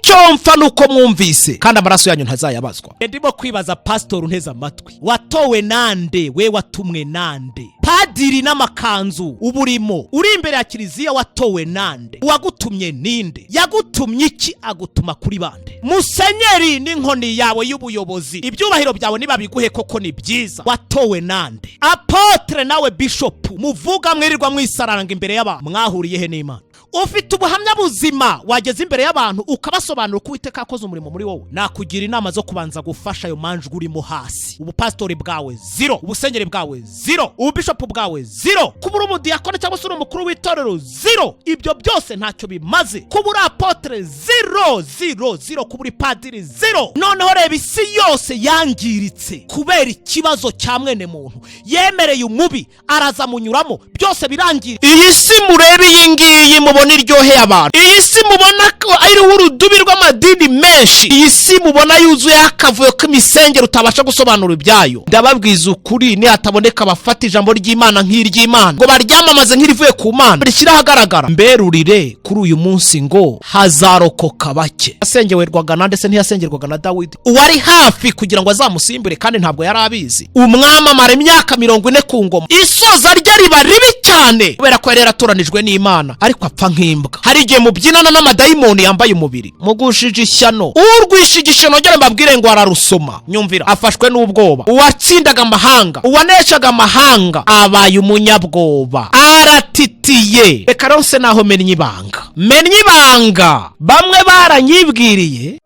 Icyo mfa ni uko mwumvise, kandi amaraso yanyu ntazayabazwa. Ndimo kwibaza, pasitori unteze amatwi, watowe nande? We watumwe nande? Padiri n'amakanzu uba urimo uri imbere ya kiliziya, watowe nande? Uwagutumye ninde? Yagutumye iki? Agutuma kuri bande? Musenyeri n'inkoni yawe y'ubuyobozi, ibyubahiro byawe nibabiguhe koko ni byiza, watowe nande? Apôtre nawe bishopu muvuga, mwirirwa mwisaranga imbere y'abantu, mwahuriye he n'Imana? Ufite ubuhamya buzima wageze imbere y'abantu ukabasobanura uko Uwiteka yakoze umurimo muri wowe? Nakugira inama zo kubanza gufasha ayo manjwe urimo hasi. Ubupasitori bwawe zero, ubusenyeri bwawe zero, ububishopu bwawe zero, kuba uri umudiyakoni cyangwa se uri umukuru w'itorero zero, ibyo byose ntacyo bimaze. Kuba uri apôtre zero, zero, zero, kuba uri padiri zero. Noneho reba isi yose yangiritse kubera ikibazo cya mwene muntu yemereye umubi araza amunyuramo, byose birangira. Iyi si murebe, iyi ngiyi mubona iryoheye abantu, iyi si mubona ko ariho urudubi rw'amadini menshi, iyi si mubona yuzuyeho akavuyo k'imisengero utabasha gusobanura ibyayo, ndababwiza ukuri, nihataboneka abafata ijambo ry'Imana nk'iry'Imana ngo baryamamaze nk'irivuye ku Mana, rishyire ahagaragara, mberurire kuri uyu munsi ngo hazarokoka bake. Yasengerwaga na ndetse ntiyasengerwaga na Dawidi uwari hafi kugira ngo azamusimbure, kandi ntabwo yari abizi. Umwami amara imyaka 40 ku ngoma, isoza rye riba ribi cyane kubera ko yari yaratoranijwe n'Imana, ariko apfa nk'imbwa. Hari igihe mubyinana n'amadayimoni yambaye umubiri, mugushije ishyano. Urwishije ishyano, nongere mbabwire ngo ararusoma. Nyumvira, afashwe n'ubwoba. Uwatsindaga amahanga, uwaneshaga amahanga, abaye umunyabwoba, aratitiye. Reka rero nse naho mennye ibanga, mennye ibanga bamwe baranyibwiriye.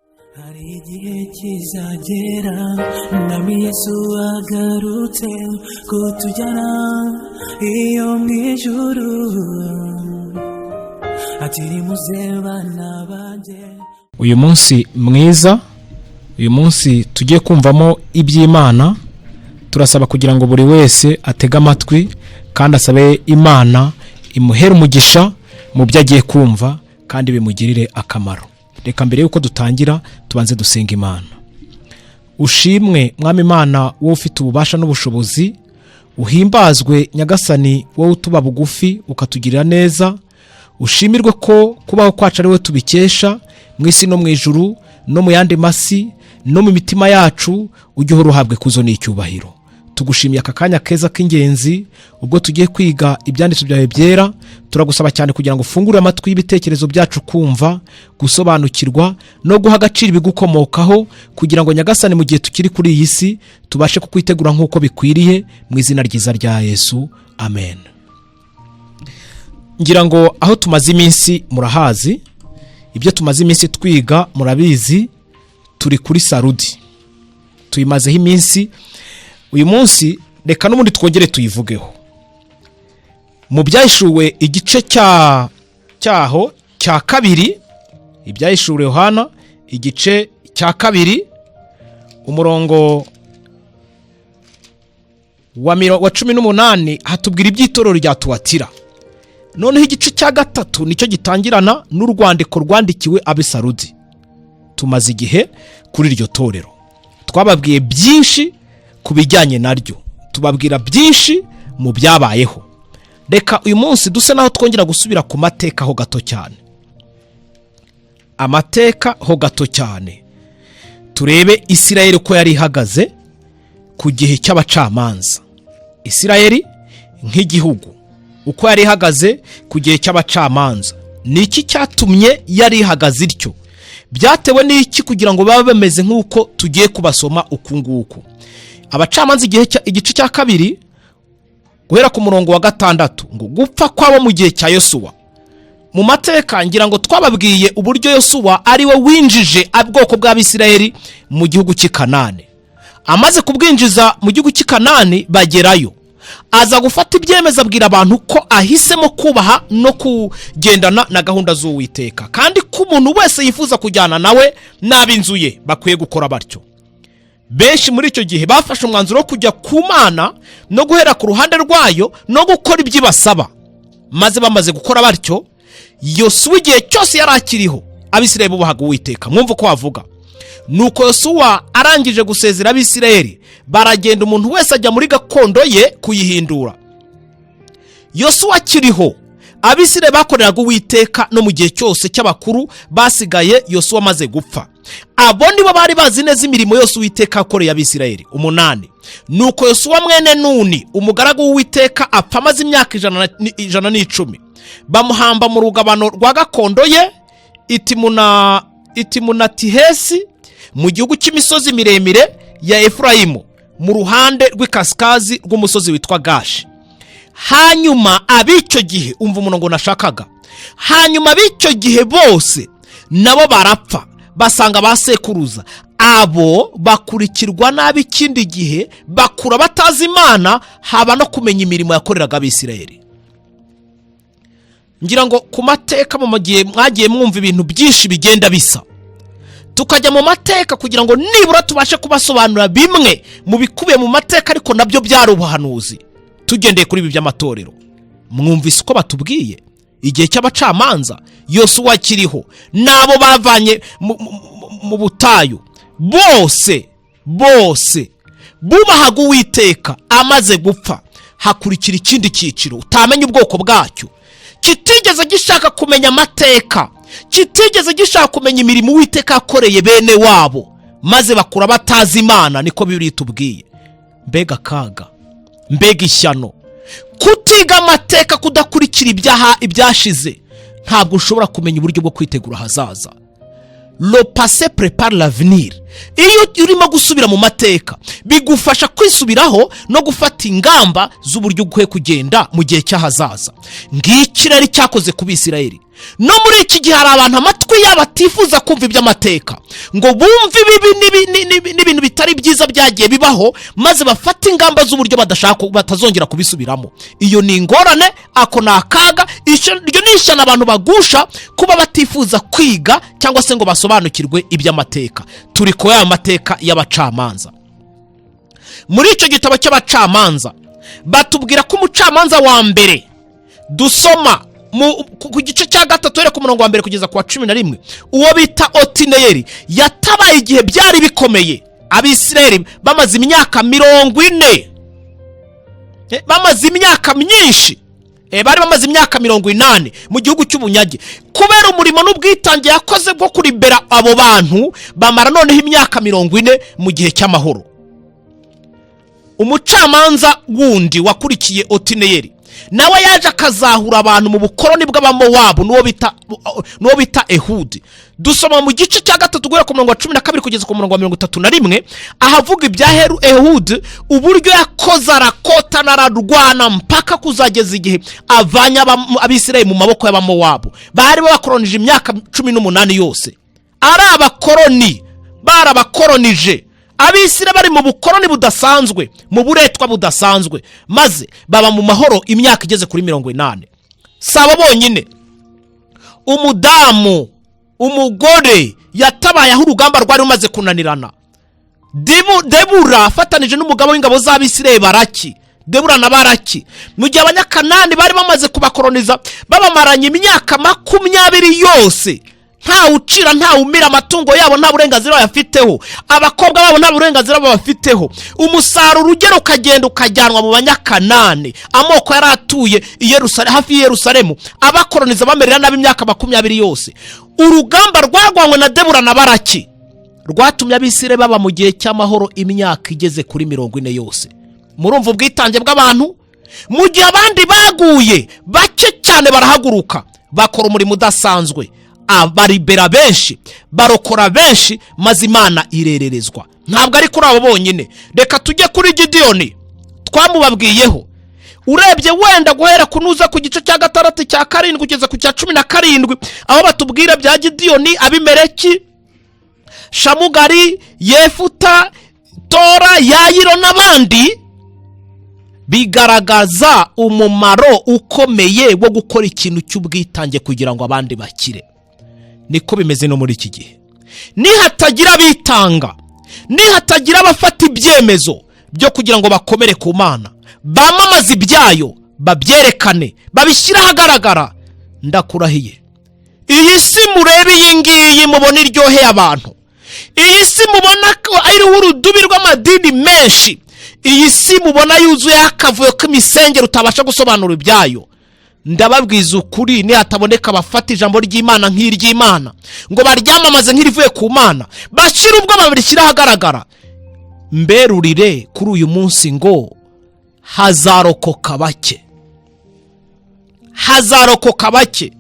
Hari igihe kizagera Umwami Yesu agarutse kutujyana iyo mu ijuru, ati: "Nimuze bana banjye." Uyu munsi mwiza, uyu munsi tugiye kumvamo iby'Imana, turasaba kugira ngo buri wese atege amatwi kandi asabe Imana imuhere umugisha mu byo agiye kumva kandi bimugirire akamaro. Reka mbere y'uko dutangira tubanze dusenga Imana. Ushimwe Mwami Imana, wowe ufite ububasha n'ubushobozi. Uhimbazwe Nyagasani, wowe utuba bugufi ukatugirira neza. Ushimirwe ko kubaho kwacu ari we tubikesha mu isi no mu ijuru no mu yandi masi no mu mitima yacu. Ujye uhora uhabwa ikuzo n'icyubahiro. Tugushimiye aka kanya keza k'ingenzi ubwo tugiye kwiga ibyanditswe byawe byera. Turagusaba cyane kugira ngo ufungure amatwi y'ibitekerezo byacu kumva, gusobanukirwa no guha agaciro ibigukomokaho, kugira ngo Nyagasani, mu gihe tukiri kuri iyi si tubashe kukwitegura nk'uko bikwiriye. Mu izina ryiza rya Yesu, amen. Ngira ngo aho tumaze iminsi murahazi, ibyo tumaze iminsi twiga murabizi. Turi kuri Sarudi, tuyimazeho iminsi. Uyu munsi reka n'ubundi twongere tuyivugeho. Mu Byahishuwe igice cya cyaho cya kabiri, Ibyahishuwe Yohana igice cya kabiri, umurongo wa 18, hatubwira iby'itorero rya Tuwatira. Noneho igice cya gatatu nicyo gitangirana n'urwandiko rwandikiwe ab'Isarudi. Tumaze igihe kuri iryo torero, twababwiye byinshi ku bijyanye naryo, tubabwira byinshi mu byabayeho. Reka uyu munsi duse naho twongera gusubira ku mateka ho gato cyane, amateka ho gato cyane, turebe Isirayeli uko yari ihagaze ku gihe cy'abacamanza. Isirayeli nk'igihugu uko yari ihagaze ku gihe cy'abacamanza, ni iki cyatumye yari ihagaze ityo? Byatewe n'iki kugira ngo babe bameze nk'uko tugiye kubasoma uku nguku? Abacamanza igice cya kabiri, guhera ku murongo wa 6, ngo: "Gupfa kwabo mu gihe cya Yosuwa." Mu mateka ngira ngo twababwiye uburyo Yosuwa ari we winjije ubwoko bw'Abisirayeli mu gihugu cy'i Kanani. Amaze kubwinjiza mu gihugu cy'i Kanani, bagerayo, aza gufata ibyemezo, abwira abantu ko ahisemo kubaha no kugendana na gahunda z'Uwiteka, kandi ko umuntu wese yifuza kujyana nawe n'ab'inzu ye bakwiye gukora batyo. Benshi muri icyo gihe bafashe umwanzuro wo kujya ku Mana no guhera ku ruhande rwayo no gukora ibyo ibasaba. Maze bamaze gukora batyo, Yosuwa igihe cyose yari akiriho, Abisirayeli bubahaga Uwiteka. Mwumva uko bavuga: "Nuko Yosuwa arangije gusezera Abisirayeli, baragenda, umuntu wese ajya muri gakondo ye kuyihindura." Yosuwa akiriho, Abisirayeli bakoreraga Uwiteka no mu gihe cyose cy'abakuru basigaye Yosuwa amaze gupfa. Abo nibo bari bazi neza imirimo yose Uwiteka yakoreye Abisirayeli. 8. Nuko Yosuwa mwene Nuni, umugaragu w'Uwiteka, apfa amaze imyaka 110. Bamuhamba mu rugabano rwa gakondo ye Itimunatihesi, mu gihugu cy'imisozi miremire ya Efurayimu, mu ruhande rw'ikasikazi rw'umusozi witwa Gashi. Hanyuma ab'icyo gihe, umva umurongo nashakaga, hanyuma ab'icyo gihe bose nabo barapfa, basanga ba sekuruza. Abo bakurikirwa n'ab'ikindi gihe, bakura batazi Imana, haba no kumenya imirimo yakoreraga Abisirayeli. Ngira ngo ku mateka mu gihe mwagiye mwumva ibintu byinshi bigenda bisa, tukajya mu mateka kugira ngo nibura tubashe kubasobanurira bimwe mu bikubiye mu mateka, ariko nabyo byari ubuhanuzi. Tugendeye kuri ibi by'amatorero, mwumvise uko batubwiye igihe cy'abacamanza, Yosuwa akiriho, n'abo bavanye mu butayu bose bose bubahaga Uwiteka. Amaze gupfa hakurikira ikindi cyiciro utamenya ubwoko bwacyo, kitigeze gishaka kumenya amateka, kitigeze gishaka kumenya imirimo Uwiteka yakoreye bene wabo, maze bakura batazi Imana. Niko Bibiliya itubwiye. Mbega akaga, mbega ishyano! Kutiga amateka, kudakurikira ibyaha ibyashize, ntabwo ushobora kumenya uburyo bwo kwitegura ahazaza. Le passé prépare l'avenir. Iyo urimo gusubira mu mateka, bigufasha kwisubiraho no gufata ingamba z'uburyo ukwiye kugenda mu gihe cy'ahazaza. Ngiki rero cyakoze ku Bisirayeli. No muri iki gihe hari abantu amatwi yabo atifuza kumva iby'amateka, ngo bumve ibibi n'ibintu bitari byiza byagiye bibaho, maze bafate ingamba z'uburyo badashaka batazongera kubisubiramo. Iyo ni ingorane, ako ni akaga, iryo ni ishyano abantu bagusha, kuba batifuza kwiga cyangwa se ngo basobanukirwe iby'amateka. Turi ku ya mateka y'abacamanza. Muri icyo gitabo cy'abacamanza batubwira ko umucamanza wa mbere dusoma ku gice cya 3, uhereye ku murongo wa 1 kugeza ku wa 11, uwo bita Otineyeli, yatabaye igihe byari bikomeye. Abisirayeli bamaze imyaka 40, bamaze imyaka myinshi, bari bamaze imyaka 80 mu gihugu cy'ubunyage. Kubera umurimo n'ubwitange yakoze bwo kuribera abo bantu, bamara noneho imyaka 40 mu gihe cy'amahoro. Umucamanza wundi wakurikiye Otineyeli, nawe yaje akazahura abantu mu bukoroni bw'Abamowabu, n'uwo bita Ehudi. Dusoma mu gice cya 3, guhera ku murongo wa 12 kugeza ku murongo wa 31, ahavuga ibya Ehudi, uburyo yakoze, arakotana, ararwana mpaka kuzageza igihe avanye Abisirayeli mu maboko y'Abamowabu bari babakoronije imyaka 18 yose. Ari abakoroni, barabakoronije, Abisirayeli bari mu bukoroni budasanzwe, mu buretwa budasanzwe, maze baba mu mahoro imyaka igeze kuri 80. Si abo bonyine. Umudamu, umugore yatabaye aho urugamba rwari rumaze kunanirana. Debura afatanije n'umugabo w'ingabo z'Abisirayeli Baraki, Debura na Baraki, mu gihe Abanyakanani bari bamaze kubakoroniza, babamaranye imyaka 20 yose, ntawe ucira ntawe umira, amatungo yabo nta burenganzira bayafiteho, abakobwa babo nta burenganzira babafiteho, umusaruro ugera ukagenda ukajyanwa mu Banyakanani, amoko yari atuye i hafi y'i Yerusalemu, abakoroniza, bamerera nabi imyaka 20 yose. Urugamba rwarwanywe na Debura na Baraki rwatumye Abisirayeli baba mu gihe cy'amahoro imyaka igeze kuri 40 yose. Murumva ubwitange bw'abantu. Mu gihe abandi baguye, bake cyane barahaguruka, bakora umurimo udasanzwe, abaribera benshi, barokora benshi, maze Imana irererezwa. Ntabwo ari kuri abo bonyine. Reka tujye kuri Gidiyoni twamubabwiyeho. Urebye wenda guhera kunuza ku gice cya 6, cya 7 kugeza ku cya 17, aho batubwira bya Gidiyoni, Abimeleki, Shamugari, Yefuta, Tora, Yayiro n'abandi, bigaragaza umumaro ukomeye wo gukora ikintu cy'ubwitange kugira ngo abandi bakire. Niko bimeze no muri iki gihe. Nihatagira abitanga, nihatagira abafata ibyemezo byo kugira ngo bakomere ku Mana, bamamaze ibyayo, babyerekane, babishyire ahagaragara, ndakurahiye, iyi si murebe, iyi ngiyi mubona iryoheye abantu, iyi si mubona ko iriho urudubi rw'amadini menshi, iyi si mubona yuzuyeho akavuyo k'imisengero utabasha gusobanura ibyayo, Ndababwiza ukuri, nihataboneka abafata ijambo ry'Imana nk'iry'Imana, ngo baryamamaze nk'irivuye ku Mana, bashyire ubwo barishyira ahagaragara, mberurire kuri uyu munsi ngo hazarokoka bake, hazarokoka bake.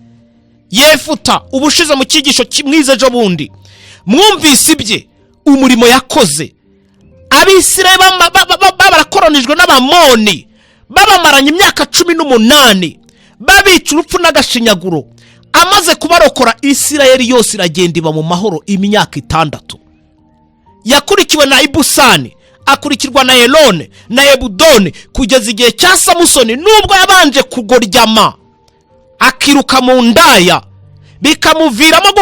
Yefuta, ubushize mu cyigisho mwize ejo bundi, mwumvise ibye, umurimo yakoze. Abisirayeli barakoronijwe n'Abamoni, babamaranye imyaka 18, babica urupfu n'agashinyaguro. Amaze kubarokora, Isirayeli yose iragenda iba mu mahoro imyaka 6. Yakurikiwe na Ibusani, akurikirwa na Elone na Ebudone, kugeza igihe cya Samusoni. Nubwo yabanje kugoryama akiruka mu ndaya, bikamuviramo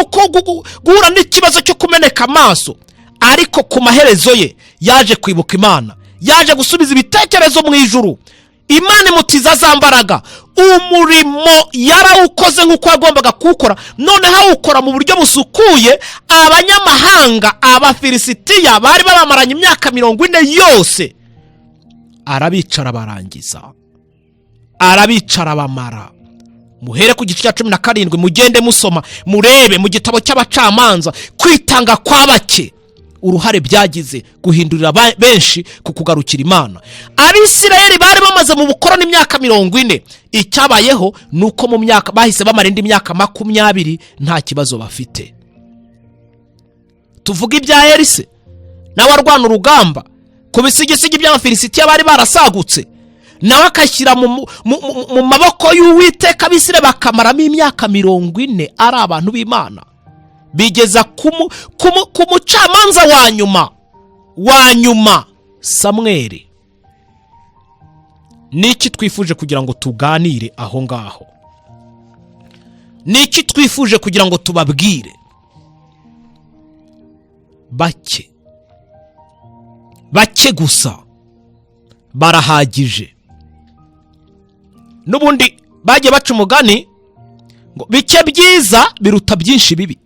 guhura n'ikibazo cyo kumeneka amaso, ariko ku maherezo ye yaje kwibuka Imana, yaje gusubiza ibitekerezo mu ijuru, Imana imutiza za mbaraga. Umurimo yarawukoze nk'uko yagombaga kuwukora, noneho awukora mu buryo busukuye. Abanyamahanga, Abafilisitiya bari babamaranye imyaka 40 yose, arabicara barangiza, arabicara bamara. Muhere ku gice cya 17, mugende musoma, murebe mu gitabo cy'Abacamanza kwitanga kwa bake, uruhare byagize guhindurira benshi ku kugarukira Imana. Abisirayeli bari bamaze mu bukoroni imyaka 40. Icyabayeho ni uko mu myaka bahise bamara indi myaka 20 nta kibazo bafite. Tuvuge ibya Elise, nawe arwana urugamba ku bisigisigi by'Abafilisitiya bari barasagutse, nawe akashyira mu maboko y'Uwiteka, Abisirayeli bakamaramo imyaka 40 ari abantu b'Imana, bigeza ku mucamanza wa nyuma wa nyuma, Samweri. Niki twifuje kugira ngo tuganire aho ngaho? Niki twifuje kugira ngo tubabwire? Bake, bake gusa barahagije. N'ubundi bagiye baca umugani ngo bike byiza biruta byinshi bibi.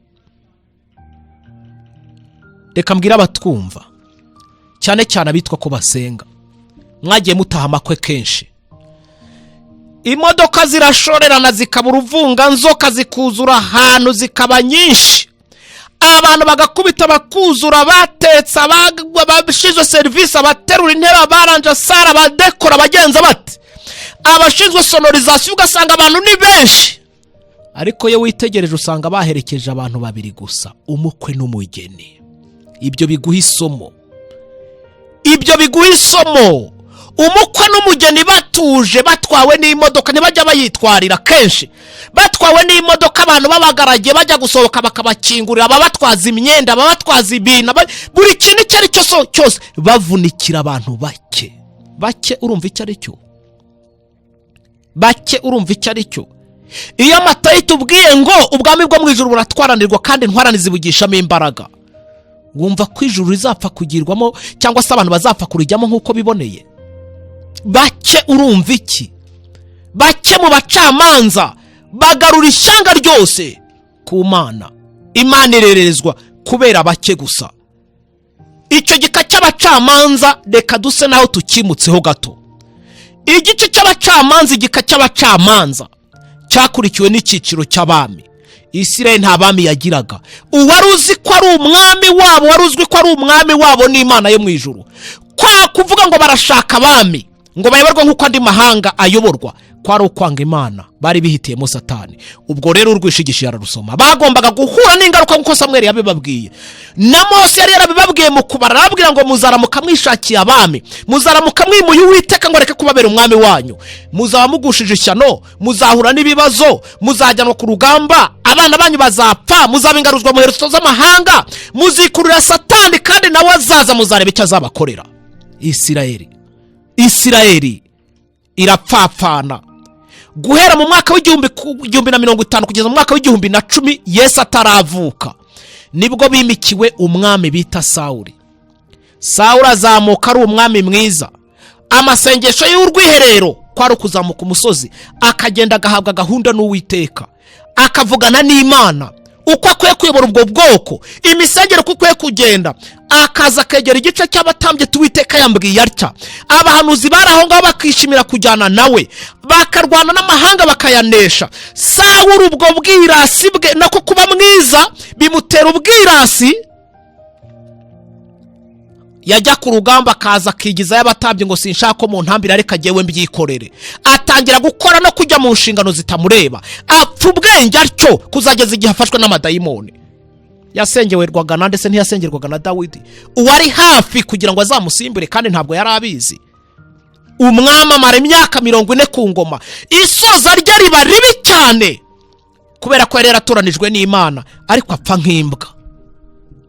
Reka mbwire abatwumva, cyane cyane abitwa ko basenga, mwagiye mutaha amakwe kenshi, imodoka zirashorerana, zikaba uruvunganzoka, zikuzura ahantu, zikaba nyinshi, abantu bagakubita bakuzura, batetse, abashinzwe serivisi, abaterura intebe, abaranja salle, abadekora, abagenza bate, abashinzwe sonorisation, ugasanga abantu ni benshi. Ariko iyo witegereje usanga baherekeje abantu babiri gusa, umukwe n'umugeni. Ibyo biguha isomo, ibyo biguha isomo. Umukwe n'umugeni batuje, batwawe n'imodoka, ntibajya bayitwarira kenshi, batwawe n'imodoka, abantu babagaragiye, bajya gusohoka bakabakingurira, ababatwaza imyenda, ababatwaza ibintu, buri kintu icyo ari cyo cyose, bavunikira abantu bake bake. Urumva icyo ari cyo? Bake, urumva icyo ari cyo? Iyo Matayo itubwiye ngo ubwami bwo mu ijuru buratwaranirwa kandi intwarane zibugishamo imbaraga, wumva ko ijuru rizapfa kugirwamo cyangwa se abantu bazapfa kurijyamo nk'uko biboneye? Bake, urumva iki? Bake mu bacamanza bagarura ishyanga ryose ku Mana, Imana irererezwa kubera bake gusa. Icyo gika cy'Abacamanza reka duse naho tukimutseho gato. Igice cy'Abacamanza, igika cy'Abacamanza cyakurikiwe n'icyiciro cy'Abami. Isirayeli nta bami yagiraga. Uwari uzi ko ari umwami wabo, wari uzwi ko ari umwami wabo n'Imana yo mu ijuru. Kwa kuvuga ngo barashaka abami ngo bayoborwe nk'uko andi mahanga ayoborwa, kwari ukwanga Imana, bari bihitiyemo Satani. Ubwo rero urwishigishiye ararusoma. Bagombaga guhura n'ingaruka nk'uko Samweli yabibabwiye na Mose yari yarabibabwiye mu Kubara, arababwira ngo muzaramuka mwishakiye abami, muzaramuka mwimuye Uwiteka ngo areke kubabera umwami wanyu, muzaba mugushije ishyano, muzahura n'ibibazo, muzajyanwa ku rugamba, abana banyu bazapfa, muzaba ingaruzwa muherezo z'amahanga, muzikurura Satani kandi nawe azaza, muzareba icyo azabakorera. Isirayeli irapfapfana guhera mu mwaka w'1050 kugeza mu mwaka w'1010 Yesu ataravuka. Nibwo bimikiwe umwami bita Sawuri. Sawuri azamuka ari umwami mwiza. Amasengesho y'urwiherero kwari ukuzamuka umusozi, akagenda agahabwa gahunda n'Uwiteka, akavugana n'Imana. Uko akwiye kuyobora ubwo bwoko, imisengere uko ikwiye kugenda, akaza akegera igice cy'abatambyi, "Uwiteka yambwiye atya." Abahanuzi bari aho ngaho bakishimira kujyana nawe, bakarwana n'amahanga bakayanesha. Sawuri, ubwo bwirasi bwe, nako kuba mwiza bimutera ubwirasi. Yajya ku rugamba, akaza akigizayo abatambyi ngo: "Sinshaka ko mu ntambire, reka jyewe mbyikorere." Atangira gukora no kujya mu nshingano zitamureba, apfa ubwenge atyo kuzageza igihe afashwe n'amadayimoni. Yasengerwaga na ndetse ntiyasengerwaga na Dawidi, uwari hafi kugira ngo azamusimbure, kandi ntabwo yari abizi. Umwami amara imyaka 40 ku ngoma, isoza rye riba ribi cyane kubera ko yari yaratoranijwe n'Imana, ariko apfa nk'imbwa,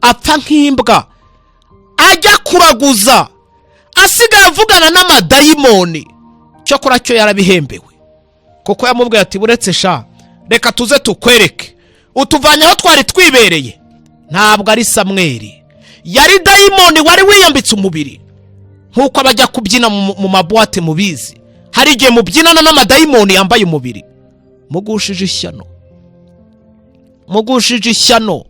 apfa nk'imbwa. Ajya kuraguza, asigaye avugana n'amadayimoni. Cyokora cyo yarabihembewe, kuko yamubwiye ati: "Buretse sha, reka tuze tukwereke utuvanye aho twari twibereye." Ntabwo ari Samweri, yari dayimoni wari wiyambitse umubiri, nk'uko abajya kubyina mu mabuwate mubizi. Hari igihe mubyinana n'amadayimoni yambaye umubiri. Mugushije ishyano, mugushije ishyano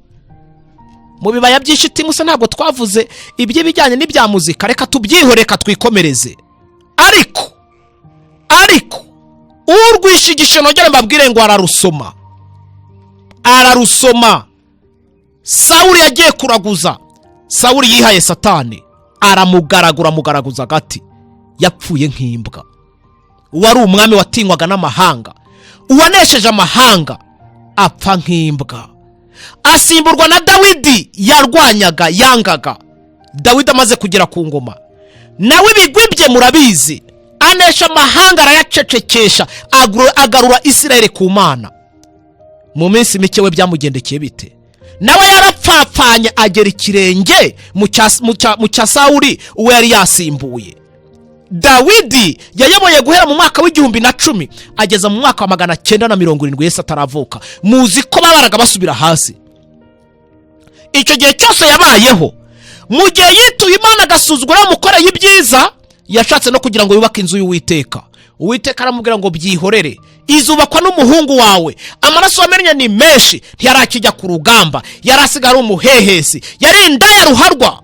mu bibaya by'ishitimu. Se ntabwo twavuze iby'ibijyanye n'ibya muzika? Reka tubyihore, reka twikomereze. Ariko urwishigisho, nongere mbabwire ngo ararusoma, ararusoma. Sawuli yagiye kuraguza. Sawuli yihaye Satani, aramugaragura, amugaragaza agati. Yapfuye nk'imbwa. Uwari umwami watinywaga n'amahanga, uwanesheje amahanga, apfa nk'imbwa. Asimburwa na Dawidi yarwanyaga, yangaga. Dawidi amaze kugera ku ngoma, nawe ibigwi bye murabizi, anesha amahanga, arayacecekesha, agarura Isirayeli ku Mana. Mu minsi mike we byamugendekeye bite? Nawe yarapfapfanye, agera ikirenge mu cya Sawuli uwo yari yasimbuye. Dawidi yayoboye guhera mu mwaka w'1010 ageza mu mwaka wa 970 Yesu ataravuka. Muzi ko babaraga basubira hasi. Icyo gihe cyose yabayeho, mu gihe yituye Imana, agasuzugura yamukoreye ibyiza. Yashatse no kugira ngo yubake inzu y'Uwiteka. Uwiteka aramubwira ngo: "Byihorere, izubakwa n'umuhungu wawe, amaraso wamennye ni menshi." Ntiyarakijya ku rugamba, yari asigaye ari umuhehesi, yari indaya ruharwa,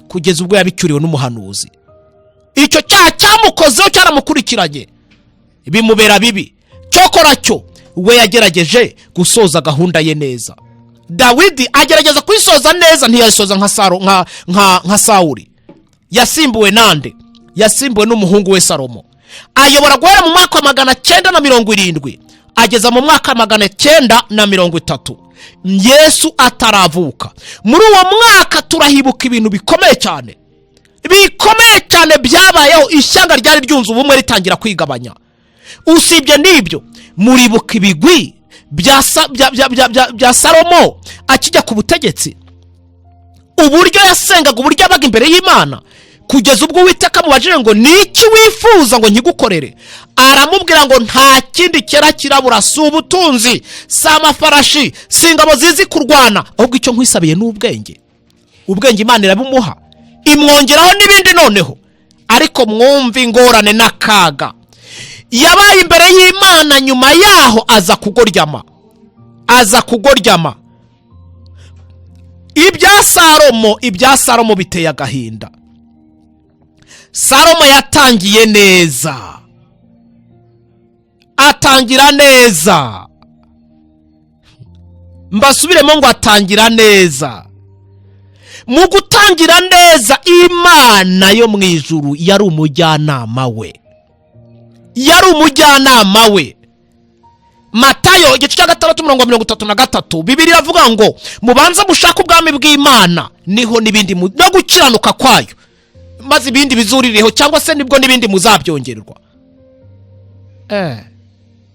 kugeza ubwo yabicyuriwe n'umuhanuzi. Icyo cyaha cyamukozeho, cyaramukurikiranye, bimubera bibi. Cyokora cyo we yagerageje gusoza gahunda ye neza. Dawidi agerageza kuyisoza neza, ntiyayisoza nka Saro, nka Sawuli. Yasimbuwe nande? Yasimbuwe n'umuhungu we Salomo. Ayobora guhera mu mwaka wa 970 ageza mu mwaka wa 930 Yesu ataravuka. Muri uwo mwaka turahibuka ibintu bikomeye cyane, bikomeye cyane byabayeho. Ishyanga ryari ryunze ubumwe ritangira kwigabanya. Usibye n'ibyo, muribuka ibigwi bya Salomo akijya ku butegetsi, uburyo yasengaga, uburyo yabaga imbere y'Imana, kugeza ubwo Uwiteka amubajije ngo: "Ni iki wifuza ngo nkigukorere?" Aramubwira ngo: "Nta kindi cyera kirabura, si ubutunzi, si amafarashi, si ingabo zizi kurwana, ahubwo icyo nkwisabiye ni ubwenge." Ubwenge Imana irabumuha, imwongeraho n'ibindi noneho. Ariko mwumve ingorane n'akaga yabaye imbere y'Imana. Nyuma yaho aza kugoryama, aza kugoryama. Ibya Salomo biteye agahinda. Salomo yatangiye neza, atangira neza. Mbasubiremo ngo atangira neza. Mu gutangira neza, Imana yo mu ijuru yari umujyanama we, yari umujyanama we. Matayo igice cya 6, umurongo 33, Bibiri iravuga ngo: "Mubanze mushake ubwami bw'Imana, niho n'ibindi no gukiranuka kwayo, maze ibindi bizuririreho," cyangwa se nibwo n'ibindi muzabyongererwa.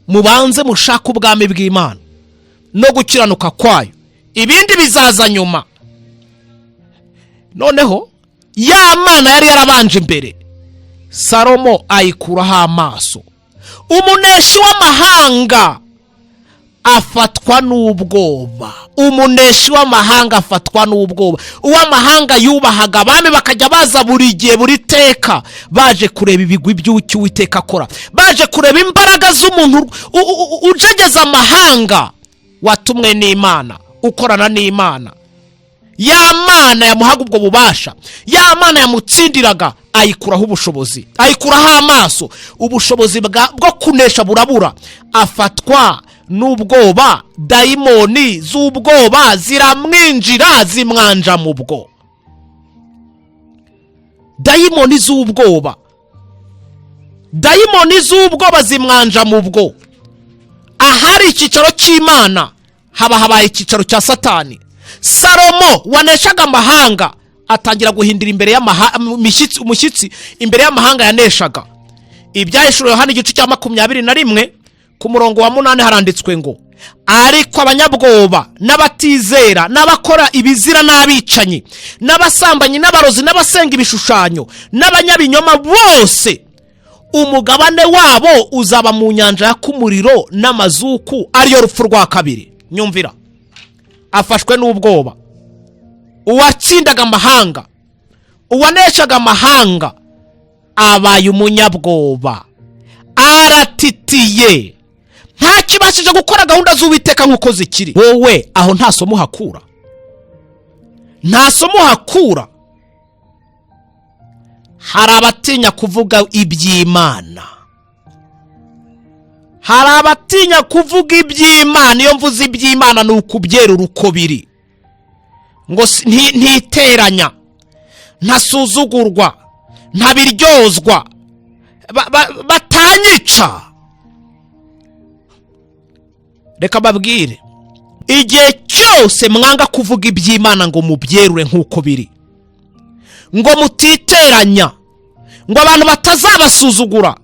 Mubanze mushake ubwami bw'Imana no gukiranuka kwayo, ibindi bizaza nyuma. Noneho ya Mana yari yarabanje imbere, Salomo ayikuraho amaso. Umuneshi w'amahanga afatwa n'ubwoba, umuneshi w'amahanga afatwa n'ubwoba. Uw'amahanga yubahaga, abami bakajya baza buri gihe, buri teka, baje kureba ibigwi by'ucyo Uwiteka akora, baje kureba imbaraga z'umuntu ujegeza amahanga. Watumwe n'Imana, ukorana n'Imana, ya Mana yamuhaga ubwo bubasha, ya Mana yamutsindiraga, ayikuraho ubushobozi, ayikuraho amaso, ubushobozi bwo kunesha burabura. Afatwa n'ubwoba, dayimoni z'ubwoba ziramwinjira, zimwanja mu bwo. Dayimoni z'ubwoba, dayimoni z'ubwoba zimwanja mu bwo. Ahari icyicaro cy'Imana haba habaye icyicaro cya Satani. Salomo waneshaga amahanga atangira guhindira imbere umushyitsi imbere y'amahanga yaneshaga. Ibyahishuriwe hano igice cya 21 ku murongo wa 8 haranditswe ngo: "Ariko abanyabwoba n'abatizera n'abakora ibizira n'abicanyi n'abasambanyi n'abarozi n'abasenga ibishushanyo n'abanyabinyoma bose, umugabane wabo uzaba mu nyanja yaka umuriro n'amazuku, ariyo rupfu rwa kabiri." Nyumvira, afashwe n'ubwoba. Uwatsindaga amahanga, uwaneshaga amahanga, abaye umunyabwoba, aratitiye, ntakibashije gukora gahunda z'Uwiteka nk'uko zikiri. Wowe aho nta somo uhakura? Nta somo uhakura? Hari abatinya kuvuga iby'Imana, hari abatinya kuvuga iby'Imana. Iyo mvuze iby'Imana ni ukubyerura uko biri, ngo ntiteranya, ntasuzugurwa, ntabiryozwa, batanyica. Reka mbabwire, igihe cyose mwanga kuvuga iby'Imana ngo mubyerure nk'uko biri, ngo mutiteranya, ngo abantu batazabasuzugura,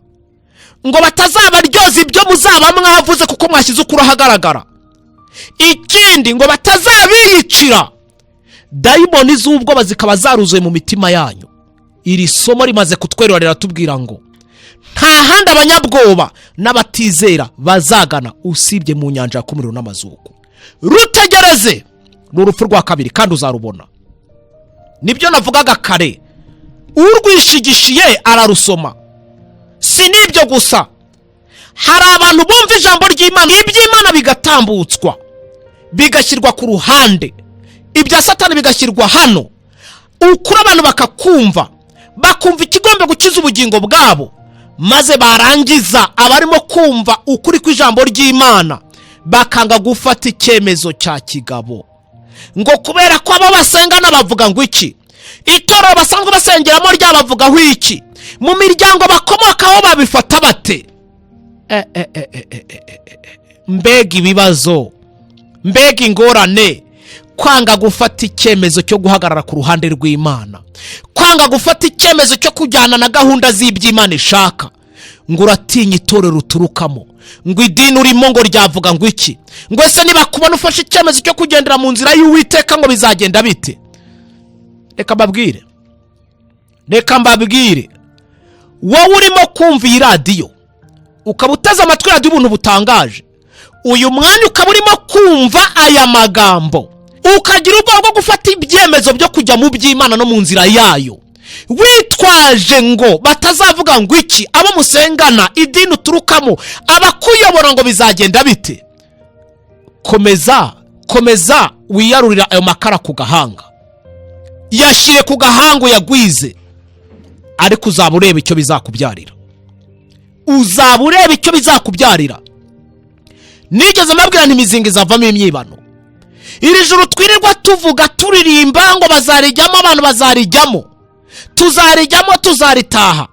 ngo batazabaryoza ibyo muzaba mwavuze kuko mwashyize ukuri ahagaragara, ikindi ngo batazabiyicira, dayimoni z'ubwoba zikaba zaruzuye mu mitima yanyu. Iri somo rimaze kutwerura, riratubwira ngo nta handi abanyabwoba n'abatizera bazagana usibye mu nyanja yaka umuriro n'amazuku. Rutegereze, ni urupfu rwa kabiri kandi uzarubona. Nibyo navugaga kare, urwishigishiye ararusoma. Si n'ibyo gusa, hari abantu bumva ijambo ry'Imana, iby'Imana bigatambutswa, bigashyirwa ku ruhande, ibya Satani bigashyirwa hano, ukuri abantu bakakumva, bakumva ikigomba gukiza ubugingo bwabo, maze barangiza abarimo kumva ukuri kw'ijambo ry'Imana bakanga gufata icyemezo cya kigabo, ngo kubera ko abo basengana bavuga ngo iki, itorero basanzwe basengeramo ryabavugaho iki, mu miryango bakomokaho babifata bate. Mbega ibibazo, mbega ingorane! Kwanga gufata icyemezo cyo guhagarara ku ruhande rw'Imana, kwanga gufata icyemezo cyo kujyana na gahunda z'iby'Imana ishaka, ngo uratinya itorero uturukamo, ngo idini urimo ngo ryavuga ngo iki, ngo ese niba kubona ufashe icyemezo cyo kugendera mu nzira y'Uwiteka ngo bizagenda bite? Reka mbabwire, reka mbabwire, wowe urimo kumva iyi radiyo, ukaba uteze amatwi radiyo Ubuntu Butangaje uyu mwanya, ukaba urimo kumva aya magambo, ukagira ubwoba bwo gufata ibyemezo byo kujya mu by'Imana no mu nzira yayo, witwaje ngo batazavuga ngo iki, abo musengana, idini uturukamo, abakuyobora, ngo bizagenda bite, komeza, komeza wiyarurira ayo makara ku gahanga, yashyire ku gahanga uyagwize, ariko uzaba ureba icyo bizakubyarira, uzaba ureba icyo bizakubyarira. Nigeze mbabwira nti imizinga izavamo imyibano. Iri joro twirirwa tuvuga, turirimba ngo bazarijyamo, abantu bazarijyamo, tuzarijyamo, tuzaritaha,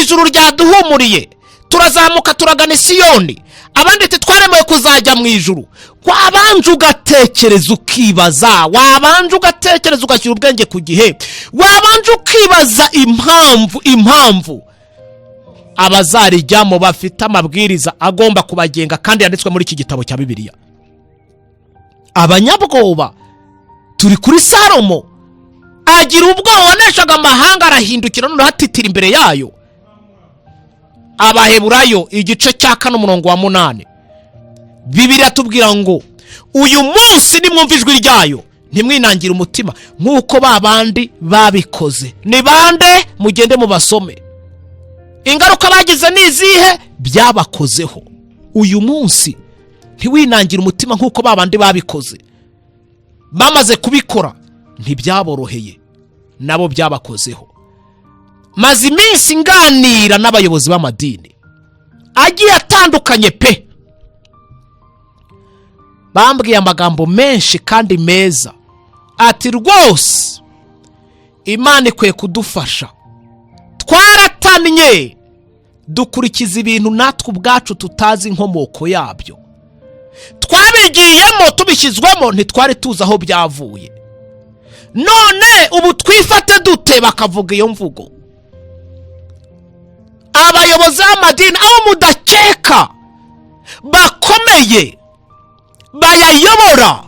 ijuru ryaduhumuriye, turazamuka turagana Isiyoni, abandi ati twaremewe kuzajya mu ijuru. Wabanje ugatekereza ukibaza, wabanje ugatekereza ugashyira ubwenge ku gihe, wabanje ukibaza impamvu abazarijyamo bafite amabwiriza agomba kubagenga kandi yanditswe muri iki gitabo cya Bibiliya. Abanyabwoba, turi kuri Salomo, agira ubwoba, waneshaga amahanga arahindukira noneho atitira imbere yayo. Abaheburayo igice cya 4 umurongo wa 8, Bibiliya tubwira ngo: "Uyu munsi nimwumva ijwi ryayo, ntimwinangire umutima nk'uko ba bandi babikoze." Ni bande? Mugende mubasome. Ingaruka bagize ni izihe? Byabakozeho uyu munsi. Ntiwinangire umutima nk'uko ba bandi babikoze. Bamaze kubikora ntibyaboroheye, nabo byabakozeho. Maze iminsi nganira n'abayobozi b'amadini agiye atandukanye pe, bambwiye amagambo menshi kandi meza, ati rwose Imana ikwiye kudufasha, twaratannye, dukurikiza ibintu natwe ubwacu tutazi inkomoko yabyo, twabigiyemo tubishyizwemo, ntitwari tuzi aho byavuye. None ubu twifate dute? Bakavuga iyo mvugo. Abayobozi b'amadini, abo mudakeka bakomeye bayayobora,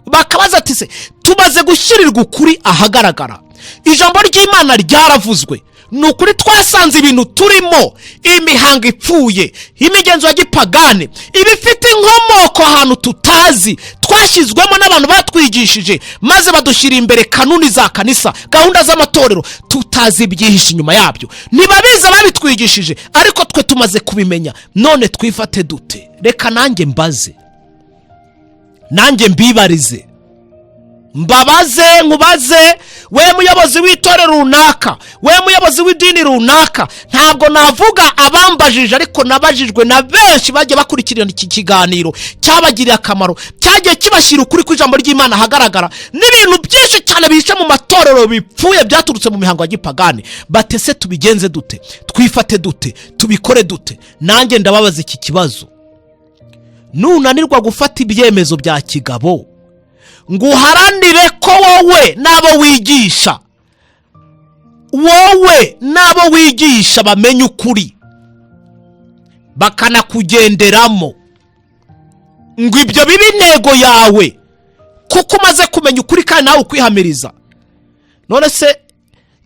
bakabaza ati se tumaze gushyirirwa ukuri ahagaragara, ijambo ry'Imana ryaravuzwe, ni ukuri twasanze ibintu turimo, imihango ipfuye, imigenzo ya gipagane, ibifite inkomoko ahantu tutazi, twashyizwemo n'abantu batwigishije, maze badushyira imbere kanuni za kanisa, gahunda z'amatorero, tutazi ibyihishe inyuma yabyo. Ntibabizi ababitwigishije, ariko twe tumaze kubimenya. None twifate dute? Reka nanjye mbaze, nanjye mbibarize, mbabaze, nkubaze we muyobozi w'itorero runaka, we muyobozi w'idini runaka. Ntabwo navuga abambajije, ariko nabajijwe na benshi bagiye bakurikirana iki kiganiro, cyabagiriye akamaro, cyagiye kibashyira ukuri kw'ijambo ry'Imana ahagaragara, n'ibintu byinshi cyane bihishe mu matorero bipfuye byaturutse mu mihango ya gipagani. Batese tubigenze dute? Twifate dute? Tubikore dute? Nanjye ndababaza iki kibazo. Nunanirwa gufata ibyemezo bya kigabo ngo uharanire ko wowe n'abo wigisha, wowe n'abo wigisha bamenye ukuri bakanakugenderamo, ngo ibyo bibe intego yawe, kuko umaze kumenya ukuri kandi nawe ukwihamiriza. None se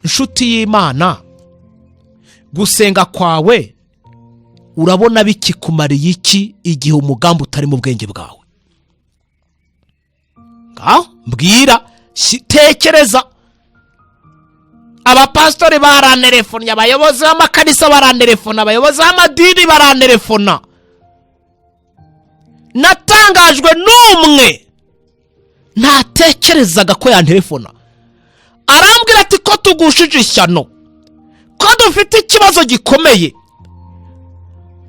inshuti y'Imana, gusenga kwawe urabona bikikumariye iki igihe umugambi utari mu bwenge bwawe? Ngaho mbwira, tekereza. Abapasitori baranterefonnye, abayobozi b'amakanisa baranterefona, abayobozi b'amadini baranterefona. Natangajwe n'umwe ntatekerezaga ko yanterefona, arambwira ati ko tugushije ishyano, ko dufite ikibazo gikomeye.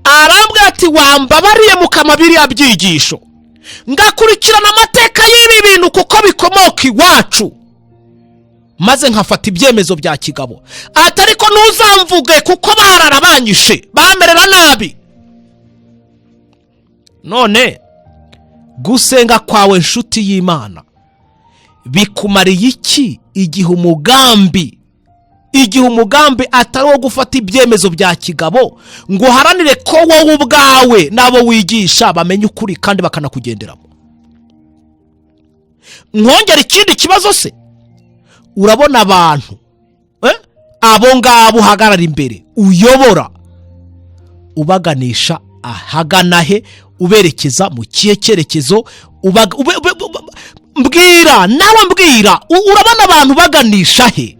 Arambwira ati wambabariye mukama biriya byigisho, ngakurikirana amateka y'ibi bintu kuko bikomoka iwacu, maze nkafata ibyemezo bya kigabo. Ati ariko ntuzamvuge kuko bararabanyishe, bamerera nabi. None gusenga kwawe, nshuti y'Imana, bikumariye iki igihe umugambi atari uwo gufata ibyemezo bya kigabo ngo uharanire ko wowe ubwawe n'abo wigisha bamenye ukuri kandi bakanakugenderamo? Nkongera ikindi kibazo se, urabona abantu abo ngabo uhagarara imbere uyobora ubaganisha ahagana he? Uberekeza mu kihe cyerekezo? Mbwira nawe, mbwira, urabona abantu baganisha he?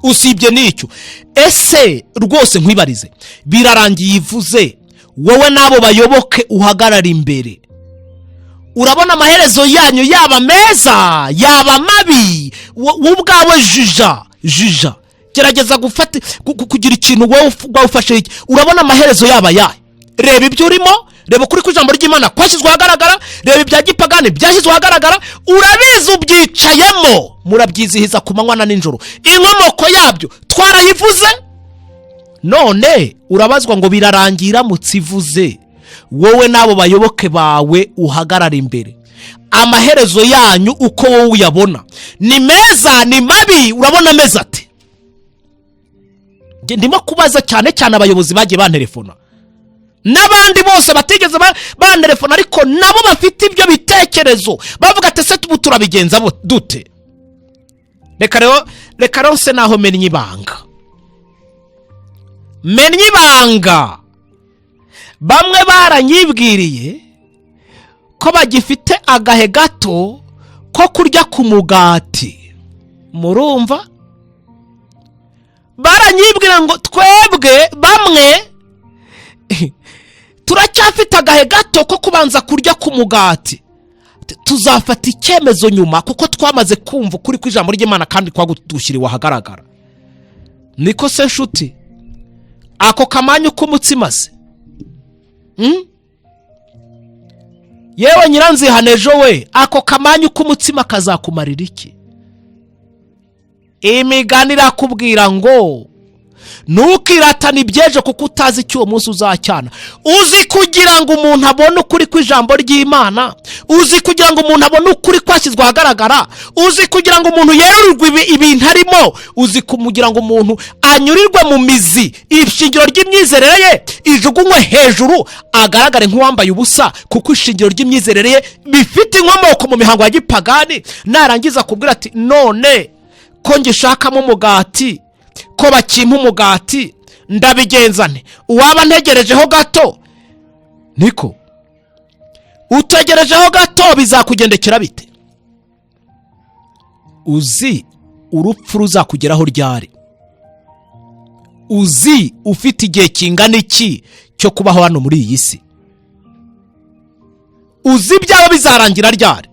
Usibye n'icyo, ese rwose nkwibarize, birarangiye ivuze, wowe n'abo bayoboke uhagarara imbere, urabona amaherezo yanyu yaba meza, yaba mabi? Wowe ubwawe jija, jija, gerageza gufata kugira ikintu wowe ubwawe ufashe iki. Urabona amaherezo yaba ayahe? Reba ibyo urimo, reba ukuri kw'ijambo ry'Imana kwashyizwe ahagaragara, reba ibya gipagani byashyizwe ahagaragara, urabizi, ubyicayemo, murabyizihiza ku manywa na nijoro, inkomoko yabyo twarayivuze. None urabazwa ngo birarangira iramutse ivuze, wowe n'abo bayoboke bawe uhagarara imbere, amaherezo yanyu uko wowe uyabona, ni meza, ni mabi? Urabona ameze ate? Njye ndimo kubaza cyane cyane abayobozi bagiye banterefona n'abandi bose batigeze banterefona, ariko nabo bafite ibyo bitekerezo, bavuga ati ese ubu turabigenza dute? Reka rero nse naho mennye ibanga, mennye ibanga. Bamwe baranyibwiriye ko bagifite agahe gato ko kurya ku mugati. Murumva, baranyibwira ngo twebwe bamwe Turacyafite agahe gato ko kubanza kurya ku mugati, tuzafata icyemezo nyuma, kuko twamaze kumva ukuri kw'ijambo ry'Imana kandi kwagushyiriwe ahagaragara. Niko se nshuti, ako kamanyu k'umutsima se? Yewe nyiranzihane ejo we, ako kamanyu k'umutsima kazakumarira iki? Imigani irakubwira ngo ntukiratane iby'ejo, kuko utazi icyo uwo munsi uzacyana. Uzi kugira ngo umuntu abone ukuri kw'ijambo ry'Imana, uzi kugira ngo umuntu abone ukuri kwashyizwe ahagaragara, uzi kugira ngo umuntu yerurwe ibintu arimo, uzi kugira ngo umuntu anyurirwe mu mizi, ishingiro ry'imyizerere ye ijugunywe hejuru, agaragare nk'uwambaye ubusa, kuko ishingiro ry'imyizerere ye bifite inkomoko mu mihango ya gipagani. Narangiza kubwira ati: "None ko ngishakamo umugati, ko bakimpa umugati, ndabigenza nte? Uwaba ntegerejeho gato?" Niko utegerejeho gato bizakugendekera bite? Uzi urupfu ruzakugeraho ryari? Uzi ufite igihe kingana iki cyo kubaho hano muri iyi si? Uzi ibyaba bizarangira ryari?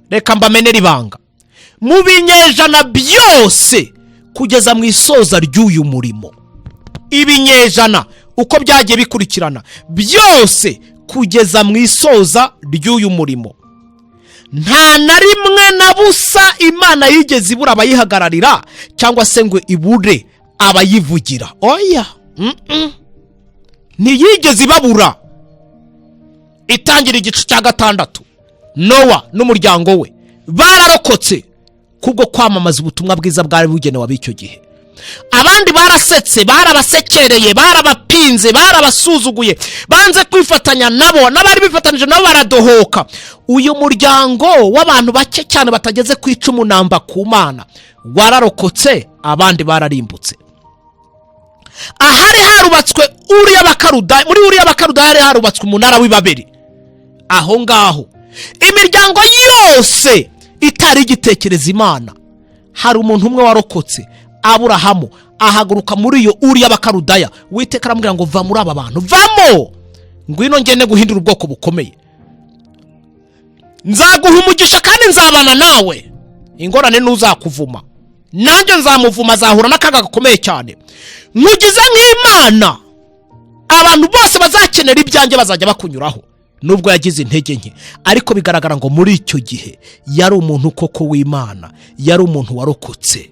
Reka mbamenere ibanga: mu binyejana byose kugeza mu isoza ry'uyu murimo, ibinyejana uko byagiye bikurikirana byose kugeza mu isoza ry'uyu murimo, nta na rimwe na busa Imana yigeze ibura abayihagararira cyangwa se ngo ibure abayivugira. Oya, Ntiyigeze ibabura. Itangira igice cya 6, Nowa n'umuryango we bararokotse kubwo kwamamaza ubutumwa bwiza bwari bugenewe ab'icyo gihe. Abandi barasetse, barabasekereye, barabapinze, barabasuzuguye, banze kwifatanya nabo, n'abari bifatanyije nabo baradohoka. Uyu muryango w'abantu bake cyane batageze ku 10 namba ku Mana wararokotse, abandi bararimbutse. Ahari harubatswe uriya Bakarudaya, muri uriya Bakarudaya hari harubatswe umunara w'i Babeli. Aho ngaho imiryango yose itari igitekereza Imana, hari umuntu umwe warokotse, Aburahamu. Ahaguruka muri iyo uriya Bakarudaya. Uwiteka aramubwira ngo: "Va muri aba bantu, vamo, ngwino ngende guhindura ubwoko bukomeye, nzaguha umugisha kandi nzabana nawe. Ingorane ntuzakuvuma, nanjye nzamuvuma, azahura n'akaga gakomeye cyane. Nkugize nk'Imana, abantu bose bazakenera ibyanjye bazajya bakunyuraho." Nubwo yagize intege nke, ariko bigaragara ngo muri icyo gihe yari umuntu koko w'Imana, yari umuntu warokotse.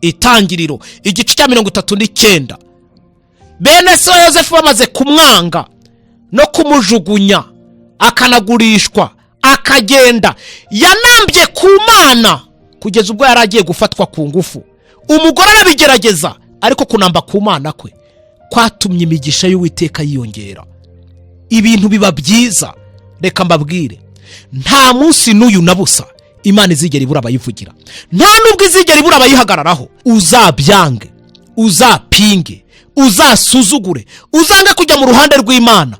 Itangiriro igice cya 39, bene se wa Yosefu bamaze kumwanga no kumujugunya, akanagurishwa akagenda, yanambye ku Mana kugeza ubwo yari agiye gufatwa ku ngufu. Umugore arabigerageza, ariko kunamba ku Mana kwe kwatumye imigisha y'Uwiteka yiyongera, ibintu biba byiza. Reka mbabwire, nta munsi n'uyu na busa Imana izigera ibura abayivugira, nta nubwo izigera ibura abayihagararaho. Uzabyange, uzapinge, uzasuzugure, uzange kujya mu ruhande rw'Imana,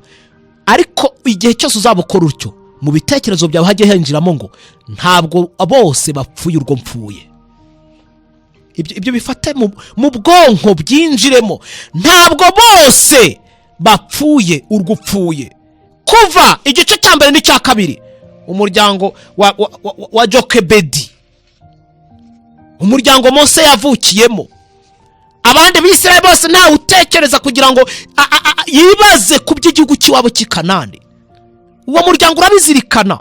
ariko igihe cyose uzaba ukora utyo, mu bitekerezo byawe hajye hinjiramo ngo ntabwo bose bapfuye urwo mpfuye. Ibyo bifate mu bwonko, byinjiremo: ntabwo bose bapfuye urwo upfuye. Kuva igice cya 1 n'icya 2, umuryango wa Jokebedi, umuryango Mose yavukiyemo, abandi Bisirayeli bose ntawe utekereza kugira ngo yibaze ku by'igihugu cy'iwabo cy'i Kanani. Uwo muryango urabizirikana.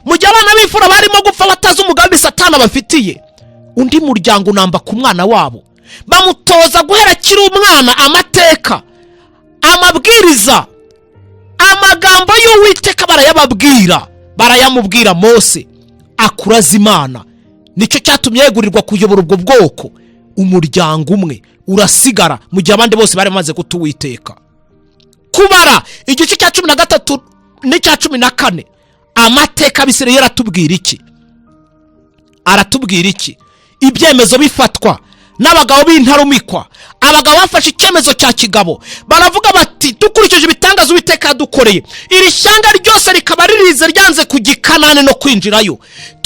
Mu gihe abana b'imfura barimo gupfa batazi umugambi Satana bafitiye, undi muryango unamba ku mwana wabo, bamutoza guhera akiri umwana amateka, amabwiriza, amagambo y'Uwiteka barayababwira, barayamubwira. Mose akuraza Imana, nicyo cyatumye yegurirwa kuyobora ubwo bwoko. Umuryango umwe urasigara mu gihe abandi bose bari bamaze guta Uwiteka. Kubara igice cya 13 n'icya 14, amateka Abisirayeli aratubwira iki? Aratubwira iki? Ibyemezo bifatwa n'abagabo b'intarumikwa, abagabo bafashe icyemezo cya kigabo, baravuga bati: "Dukurikije ibitangaza Uwiteka yadukoreye, iri shyanga ryose rikaba ririze ryanze kujya i Kanani no kwinjirayo,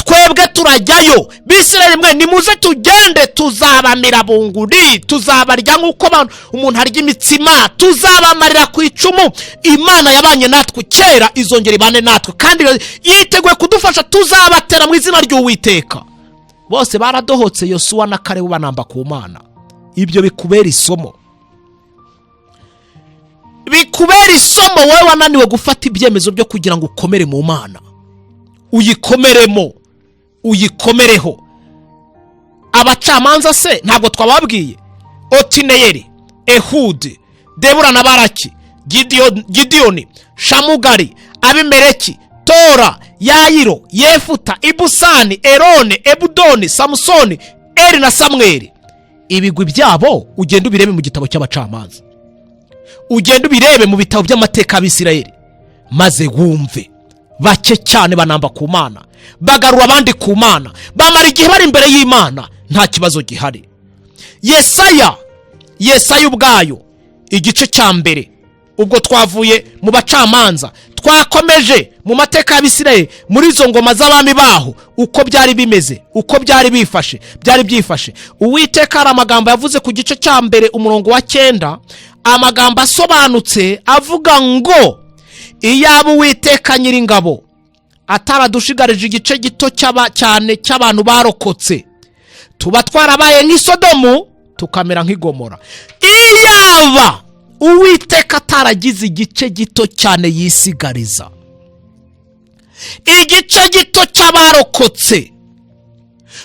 Twebwe turajyayo. Bisirayeli mwe, nimuze tugende, tuzabamira bunguri, tuzabarya nk'uko umuntu arya imitsima, tuzabamarira ku icumu. Imana yabanye natwe kera, izongera ibane natwe, kandi yiteguye kudufasha. Tuzabatera mu izina ry'Uwiteka. Bose baradohotse, Yosuwa na Karebu banamba ku Mana. Ibyo bikubera isomo, bikubera isomo wowe wananiwe gufata ibyemezo byo kugira ngo ukomere mu Mana, uyikomeremo, uyikomereho. Abacamanza se ntabwo twababwiye? Otineyeri, Ehudi, Debura na Baraki, Gidiyoni, Shamugari, Abimeleki, Tora, Yayiro, Yefuta, Ibusani, Erone, Ebudoni, Samusoni, Eri na Samweri. Ibigwi byabo ugenda ubirebe mu gitabo cy'abacamanza, ugenda ubirebe mu bitabo by'amateka y'Abisirayeli, maze wumve. Bake cyane banamba ku Mana, bagarura abandi ku Mana, bamara igihe bari imbere y'Imana, nta kibazo gihari. Yesaya, Yesaya ubwayo, igice cya mbere. Ubwo twavuye mu bacamanza, twakomeje mu mateka y'Abisirayeli, muri izo ngoma z'abami baho, uko byari bimeze, uko byari bifashe, byari byifashe. Uwiteka hari amagambo yavuze ku gice cya mbere, umurongo wa 9, amagambo asobanutse avuga ngo: "Iyaba Uwiteka Nyiringabo ataradushigarije igice gito cyane cy'abantu barokotse, tuba twarabaye nk'isodomu, tukamera nk'igomora." Iyaba Uwiteka ataragize igice gito cyane yisigariza, igice gito cy'abarokotse,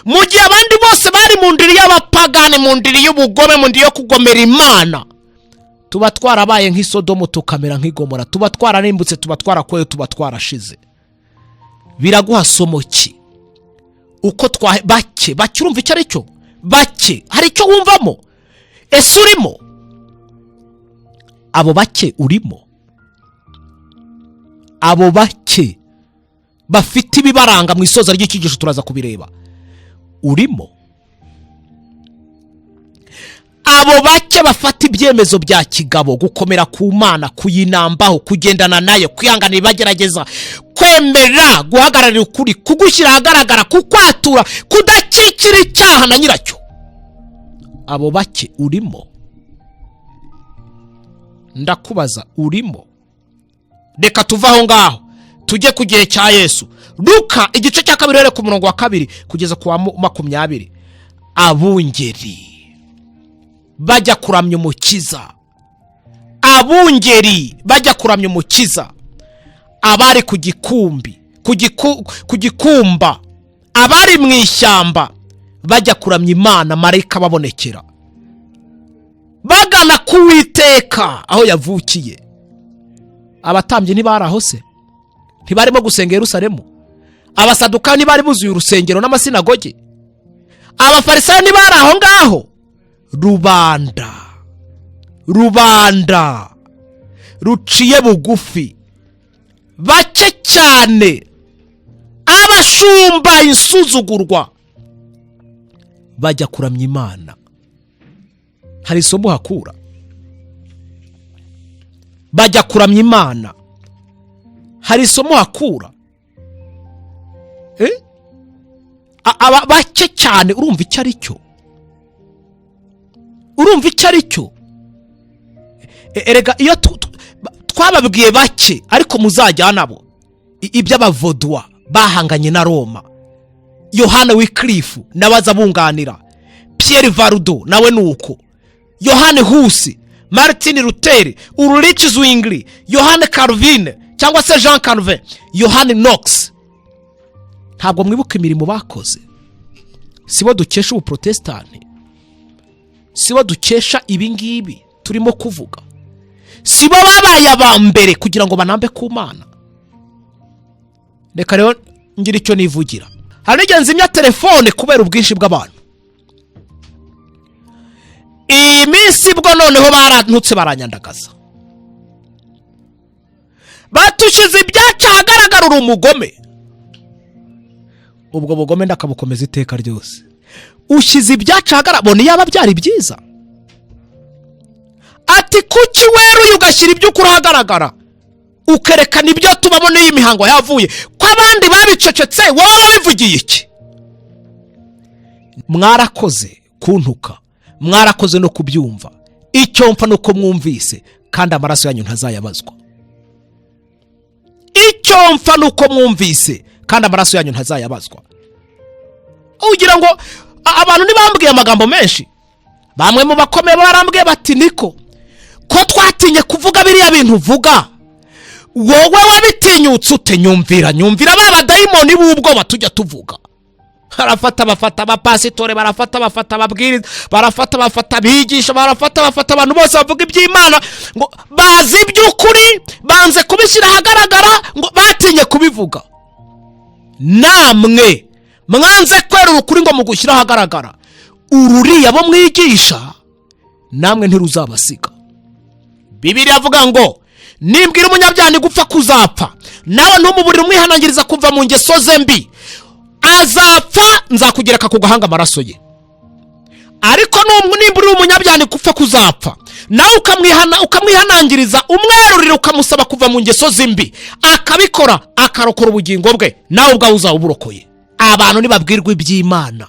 mu gihe abandi bose bari mu ndiri y'abapagani, mu ndiri y'ubugome, mu ndiri yo kugomera Imana, tuba twarabaye nk'isodomu, tukamera nk'igomora, tuba twararimbutse, tuba twarakoye, tuba twarashize. Biraguha somo ki? Uko twa bake bake, urumva icyo ari cyo? Bake, hari icyo wumvamo? Ese urimo abo bake? Urimo abo bake bafite ibibaranga? Mu isoza ry'icyigisho turaza kubireba. Urimo abo bake bafata ibyemezo bya kigabo, gukomera ku Mana, kuyinambaho, kugendana nayo, kwihanganira ibagerageza, kwemera guhagararira ukuri, kugushyira ahagaragara, kukwatura, kudakikira icyaha na nyiracyo? Abo bake urimo? Ndakubaza, urimo? Reka tuve aho ngaho tujye ku gihe cya Yesu. Luka igice cya 2, uhereye ku murongo wa 2 kugeza ku wa 20. Abungeri bajya kuramya Umukiza, abungeri bajya kuramya Umukiza, abari ku gikumbi, ku gikumba, abari mu ishyamba bajya kuramya Imana, marayika babonekera, bagana ku Witeka aho yavukiye. Abatambyi ntibari aho se? Ntibarimo gusenga i Yerusalemu? Abasaduka ntibari buzuye urusengero n'amasinagoge? Abafarisayo ntibari aho ngaho? Rubanda, rubanda ruciye bugufi, bake cyane, abashumba, insuzugurwa, bajya kuramya Imana. Hari isomo hakura. Bajya kuramya Imana, hari isomo hakura. Eh? Aba bake cyane, urumva icyo ari cyo? Urumva icyo ari cyo? Erega iyo twababwiye bake, ariko muzajyana abo iby'abavodwa bahanganye na Roma, Yohana Wikirifu nawe aza bunganira, Pierre Varudo nawe ni uko, Yohane Husi, Martin Luther, Ulrich Zwingli, Yohane Calvin cyangwa se Jean Calvin, Yohane Knox. Ntabwo mwibuka imirimo bakoze? Sibo dukesha ubuprotesitanti? Sibo dukesha ibi ngibi turimo kuvuga? Sibo babaye aba mbere kugira ngo banambe ku Mana? Reka rero ngira icyo nivugira. Hari n'igihe nzimya telefone kubera ubwinshi bw'abantu. Iyi minsi bwo noneho barantutse, baranyandagaza, batushyize ibyacu ahagaragara, uri umugome. Ubwo bugome ndakabukomeza iteka ryose. Ushyize ibyacu ahagaragara, bona iyaba byari byiza. Ati: "Kuki weruye ugashyira iby'ukuri ahagaragara?" Ukerekana ibyo tubamo n'iyi mihango yavuye ko abandi babicecetse, wowe wabivugiye iki? Mwarakoze kuntuka, mwarakoze no kubyumva. Icyo mpfa ni uko mwumvise, kandi amaraso yanyu ntazayabazwa. Icyo mpfa ni uko mwumvise, kandi amaraso yanyu ntazayabazwa. Ugira ngo abantu ntibambwiye amagambo menshi? Bamwe mu bakomeye barambwiye bati: "Niko ko twatinye kuvuga biriya bintu uvuga, wowe wabitinyutse ute?" Nyumvira, nyumvira ba badayimoni b'ubwoba tujya tuvuga. Barafata bafata abapasitore, barafata bafata ababwiriza, barafata bafata abigisha, barafata bafata abantu bose bavuga iby'Imana ngo bazi iby'ukuri, banze kubishyira ahagaragara, ngo batinye kubivuga. Namwe mwanze kwerura ukuri ngo mugushyire ahagaragara, ururiya bo mwigisha namwe ntiruzabasiga. Bibiri avuga ngo: "Nimbwira umunyabyaha ni gupfa kuzapfa, nawe ntumuburire umwihanangiriza kuva mu ngeso ze mbi, azapfa, nzakugereka ku gahanga amaraso ye. Ariko nimba uri umunyabyaha ni gupfa kuzapfa, nawe ukamwihanangiriza umwerurira, ukamusaba kuva mu ngeso ze mbi, akabikora akarokora ubugingo bwe, nawe ubwawe uzaba uburokoye." Abantu nibabwirwa iby'Imana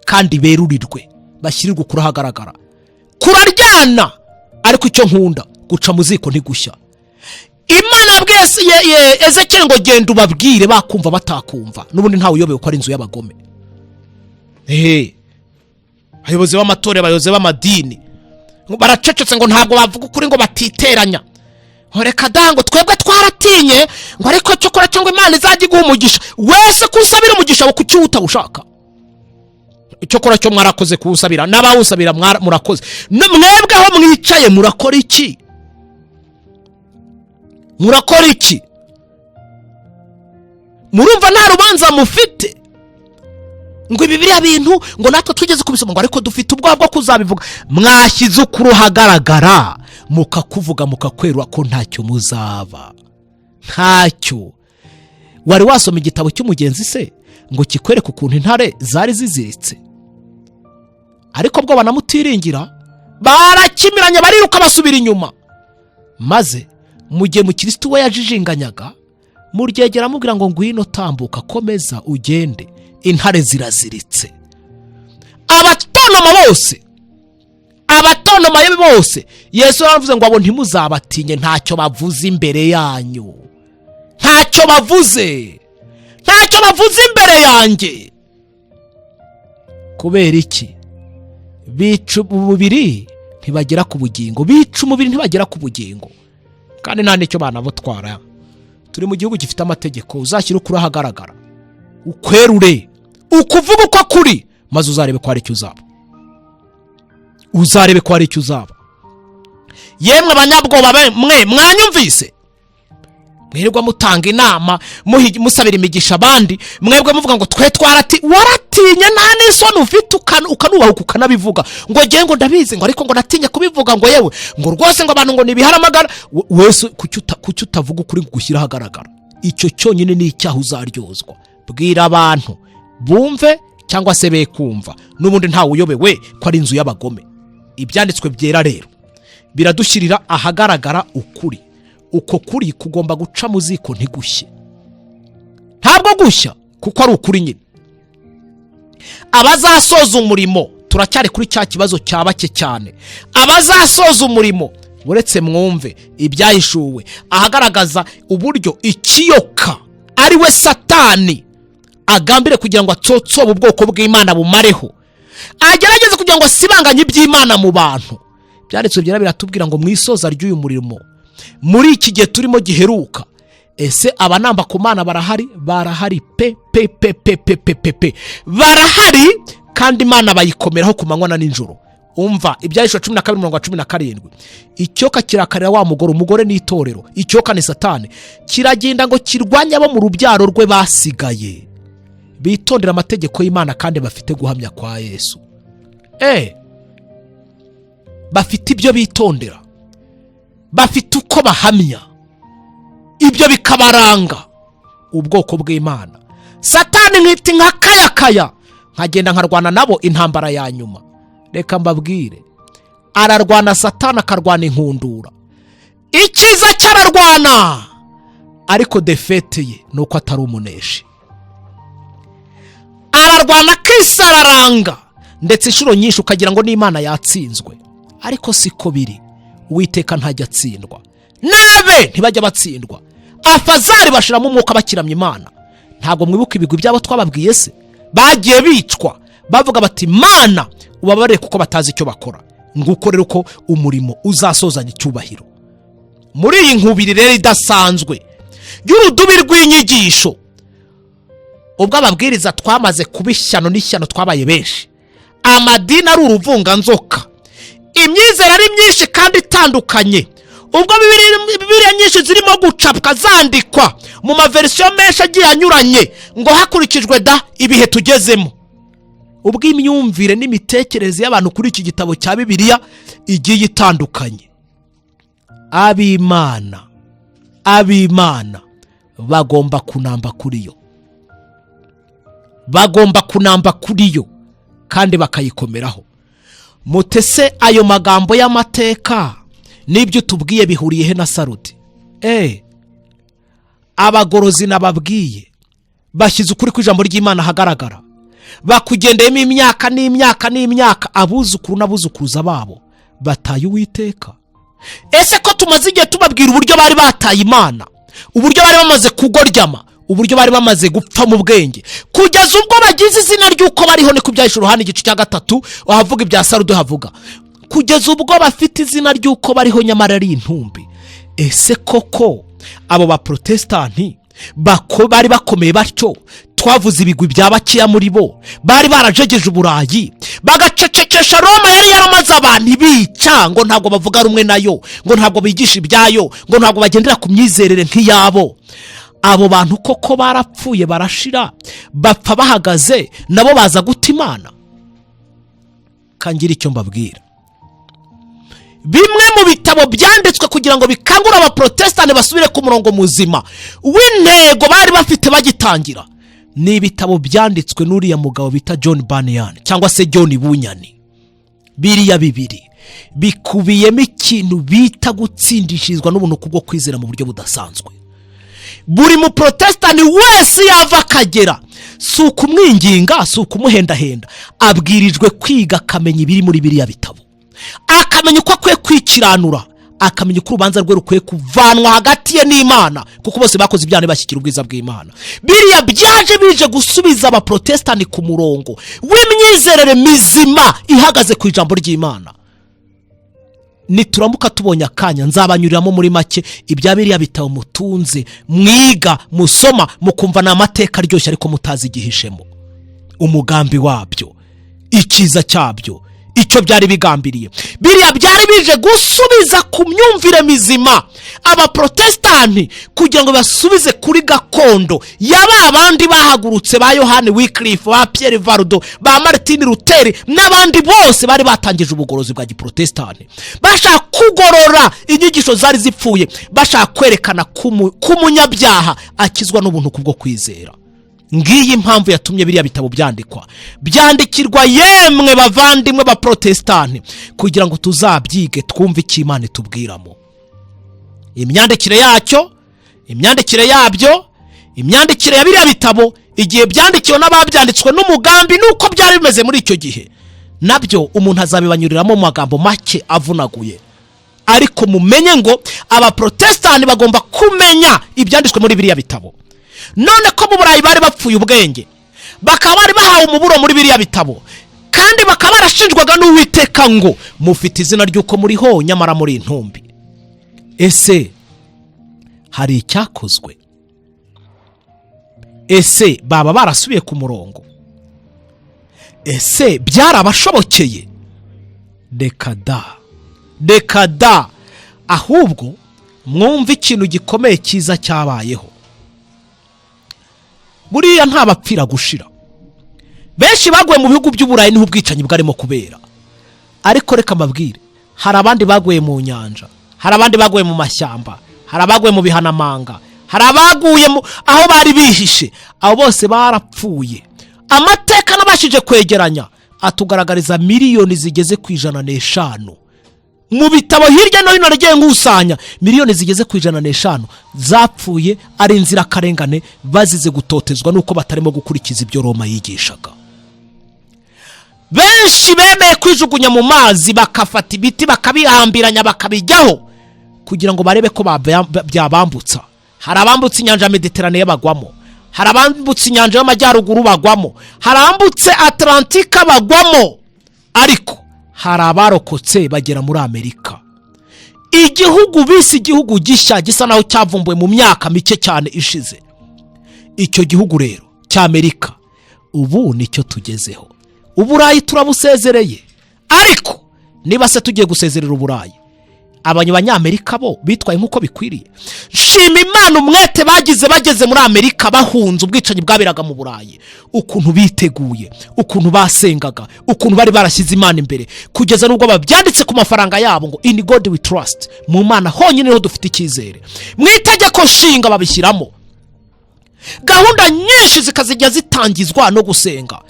kandi berurirwe, bashyirirwe ukuri ahagaragara, kuraryana, ariko icyo nkunda, guca mu ziko ntigushya. Imana yabwiye Ezekiyeli ngo: "Genda ubabwire, bakumva batakumva, n'ubundi ntawe uyobewe ko ari inzu y'abagome." Ehe, abayobozi b'amatorero, abayobozi b'amadini ngo baracecetse, ngo ntabwo bavuga ukuri ngo batiteranya, ngo reka da, ngo twebwe twaratinye, ngo ariko cyokora cyangwa Imana izajya iguha umugisha. Wese kusabira umugisha wo kuki utawushaka? Cyokora cyo mwarakoze kuwusabira, n'abawusabira murakoze. Mwebwe aho mwicaye murakora iki? Murakora iki? Murumva nta rubanza mufite? Ngo ibi biriya bintu ngo natwe twigeze kubisoma, ngo ariko dufite ubwoba bwo kuzabivuga. Mwashyize ukuri ahagaragara, mukakuvuga, mukakwerura, ko ntacyo muzaba? Ntacyo. Wari wasoma igitabo cy'umugenzi se ngo kikwereke ukuntu intare zari ziziritse, ariko bwo banamutiringira, barakimiranye, bariruka basubira inyuma? Maze mu gihe mukirisitu we yajijinganyaga, muryegera amubwira ngo: "Ngwino, tambuka, komeza ugende, intare ziraziritse." Abatonoma bose, abatonoma bose, Yesu yaravuze ngo: "Abo ntimuzabatinye, ntacyo bavuze imbere yanyu, ntacyo bavuze, ntacyo bavuze imbere yanjye." Kubera iki? Bica umubiri ntibagera ku bugingo, bica umubiri ntibagera ku bugingo, kandi nta n'icyo banabutwara. Turi mu gihugu gifite amategeko. Uzashyire ukuri ahagaragara, ukwerure, ukuvuga uko kuri, maze uzarebe ko hari icyo uzaba, uzarebe ko hari icyo uzaba. Yemwe abanyabwoba mwe mwanyumvise, mwirirwa mutanga inama, musabira imigisha abandi, mwebwe muvuga ngo twe twarati. Waratinye, nta n'isoni ufite, ukanubahuka ukanabivuga ngo ngewe ngo ndabizi, ngo ariko ngo natinye kubivuga, ngo yewe, ngo rwose ngo abantu ngo ni ibiharamagara. Wese kuki utavuga ukuri ngo ugushyire ahagaragara? Icyo cyonyine ni icyaha uzaryozwa. Bwira abantu bumve cyangwa se be kumva, n'ubundi ntawe uyobewe ko ari inzu y'abagome. Ibyanditswe byera rero biradushyirira ahagaragara ukuri. Uko kuri kugomba guca mu ziko ntigushye. Ntabwo gushya kuko ari ukuri nyine. Abazasoza umurimo, turacyari kuri cya kibazo cya bake cyane. Abazasoza umurimo, uretse mwumve Ibyahishuwe ahagaragaza uburyo ikiyoka, ari we Satani, agambire kugira ngo atsotsobe ubwoko bw'Imana, bumareho, agerageze kugira ngo asibanganye iby'Imana mu bantu. Byanditswe byera biratubwira ngo mu isoza ry'uyu murimo, muri iki gihe turimo giheruka, ese abanamba ku Mana barahari? Barahari pe pe pe pe pe pe pe pe, barahari, kandi Imana bayikomeraho ku manywa na nijoro. Umva Ibyahishuwe 12 umurongo wa 17: "Icyoka kirakarira wa mugore." Umugore ni itorero, icyoka ni Satani. "Kiragenda ngo kirwanye abo mu rubyaro rwe basigaye, bitondera amategeko y'Imana kandi bafite guhamya kwa Yesu." Bafite ibyo bitondera, bafite uko bahamya, ibyo bikabaranga ubwoko bw'Imana. Satani nkiti nka kayakaya, nkagenda nkarwana nabo intambara ya nyuma. Reka mbabwire, ararwana Satani, akarwana inkundura, icyiza cyararwana. Ariko défaite ye ni uko atari umuneshi. Ararwana akisararanga, ndetse inshuro nyinshi ukagira ngo n'Imana yatsinzwe, ariko siko biri. Uwiteka ntajya atsindwa, n'abe ntibajya batsindwa. Afazari bashiramo umwuka bakiramya Imana. Ntabwo mwibuka ibigwi byabo twababwiye se? Bagiye bicwa bavuga bati: "Mana, ubabarire kuko batazi icyo bakora." Nguko rero uko umurimo uzasozanya icyubahiro. Muri iyi nkubiri rero idasanzwe y'urudubi rw'inyigisho, ubwo ababwiriza twamaze kuba ishyano n'ishyano, twabaye benshi, amadini ari uruvunganzoka, imyizere ari myinshi kandi itandukanye, ubwo Bibiliya nyinshi zirimo gucapwa, zandikwa mu ma version menshi agiye anyuranye ngo hakurikijwe da ibihe tugezemo, ubwo imyumvire n'imitekerereze y'abantu kuri iki gitabo cya Bibiliya igiye itandukanye, ab'Imana bagomba kunamba kuri yo, bagomba kunamba kuri yo kandi bakayikomeraho. Mutese ayo magambo y'amateka n'ibyo tubwiye bihuriye he na Sarudi? Abagorozi nababwiye bashyize ukuri kw'ijambo ry'Imana ahagaragara, bakugendeyemo imyaka n'imyaka n'imyaka, abuzukuru n'abuzukuruza babo bataye Uwiteka. Ese ko tumaze igihe tubabwira uburyo bari bataye Imana, uburyo bari bamaze kugoryama, uburyo bari bamaze gupfa mu bwenge, kugeza ubwo bagize izina ry'uko bariho, niko Ibyahishe Uruhande igice cya 3 wahavuga, ibya Sarudo havuga, kugeza ubwo bafite izina ry'uko bariho nyamara ari intumbi. Ese koko abo baprotesitanti bari bakomeye batyo, twavuze ibigwi bya bakeya muri bo, bari barajegeje Uburayi, bagacecekesha Roma yari yaramaze abantu ibica, ngo ntabwo bavuga rumwe nayo, ngo ntabwo bigisha ibyayo, ngo ntabwo bagendera ku myizerere nk'iyabo, abo bantu koko barapfuye barashira, bapfa bahagaze, nabo baza guta Imana? Kangira icyo mbabwira: bimwe mu bitabo byanditswe kugira ngo bikangure abaprotestani basubire ku murongo muzima w'intego bari bafite bagitangira, ni ibitabo byanditswe n'uriya mugabo bita John Bunyan cyangwa se John Bunyani. Biriya bibiri bikubiyemo ikintu bita gutsindishirizwa n'ubuntu kubwo kwizera mu buryo budasanzwe. Buri muprotestani wese yava akagera, si ukumwinginga, si ukumuhendahenda, abwirijwe kwiga akamenya ibiri muri biriya bitabo, akamenya uko akwiye kwikiranura, akamenya uko urubanza rwe rukwiye kuvanwa hagati ye n'Imana, kuko bose bakoze ibyaha ntibashyikira ubwiza bw'Imana. Biriya byaje bije gusubiza abaprotestani ku murongo w'imyizerere mizima ihagaze ku ijambo ry'Imana. Nituramuka tubonye akanya, nzabanyuriramo muri make ibya biriya bitabo mutunze, mwiga, musoma, mukumva ni amateka aryoshye, ariko mutazi igihishemo, umugambi wabyo, icyiza cyabyo, icyo byari bigambiriye. Biriya byari bije gusubiza ku myumvire mizima abaprotesitanti, kugira ngo basubize kuri gakondo ya ba bandi bahagurutse, ba Yohani Wikilifu, ba Pierre Valdo, ba Martin Luther n'abandi bose bari batangije ubugorozi bwa giprotesitanti, bashaka kugorora inyigisho zari zipfuye, bashaka kwerekana ko umunyabyaha akizwa n'ubuntu kubwo kwizera. Ngiyi impamvu yatumye biriya bitabo byandikwa, byandikirwa yemwe bavandimwe ba protesitanti, kugira ngo tuzabyige, twumve icyo Imana itubwiramo. Imyandikire yacyo, imyandikire yabyo, imyandikire ya biriya bitabo, igihe byandikiwe n'ababyanditswe n'umugambi n'uko byari bimeze muri icyo gihe, nabyo umuntu azabibanyuriramo mu magambo make avunaguye. Ariko mumenye ngo abaprotesitanti bagomba kumenya ibyanditswe muri biriya bitabo. None ko mu Burayi bari bapfuye ubwenge, bakaba bari bahawe umuburo muri biriya bitabo, kandi bakaba barashinjwaga n'Uwiteka ngo mufite izina ry'uko muriho nyamara muri intumbi, ese hari icyakozwe? Ese baba barasubiye ku murongo? Ese byarabashobokeye? Reka da, reka da! Ahubwo mwumve ikintu gikomeye cyiza cyabayeho. Buriya nta bapfira gushira. Benshi baguye mu bihugu by'Uburayi, niho ubwicanyi bwarimo kubera. Ariko reka mbabwire, hari abandi baguye mu nyanja, hari abandi baguye mu mashyamba, hari abaguye mu bihanamanga, hari abaguye aho bari bihishe. Abo bose barapfuye. Amateka nabashije kwegeranya atugaragariza miliyoni zigeze ku 105. Mu bitabo hirya no hino nagiye nkusanya, miliyoni zigeze ku 105 zapfuye ari inzirakarengane, bazize gutotezwa n'uko batarimo gukurikiza ibyo Roma yigishaga. Benshi bemeye kwijugunya mu mazi, bakafata ibiti bakabihambiranya, bakabijyaho kugira ngo barebe ko byabambutsa. Hari abambutse inyanja ya Mediterane bagwamo, hari abambutse inyanja y'amajyaruguru bagwamo, hari abambutse Atlantika bagwamo, ariko hari abarokotse bagera muri Amerika, igihugu bise igihugu gishya, gisa naho cyavumbuwe mu myaka mike cyane ishize. Icyo gihugu rero cy'Amerika ubu nicyo tugezeho. Uburayi turabusezereye, ariko niba se tugiye gusezerera Uburayi, Abanyamerika bo bitwaye nk'uko bikwiriye? Shima Imana umwete bagize bageze muri Amerika bahunze ubwicanyi bwaberaga mu Burayi, ukuntu biteguye, ukuntu basengaga, ukuntu bari barashyize Imana imbere, kugeza n'ubwo babyanditse ku mafaranga yabo ngo "In God we trust", mu Mana honyine niho dufite icyizere. Mu itegeko nshinga babishyiramo, gahunda nyinshi zikazijya zitangizwa no gusenga.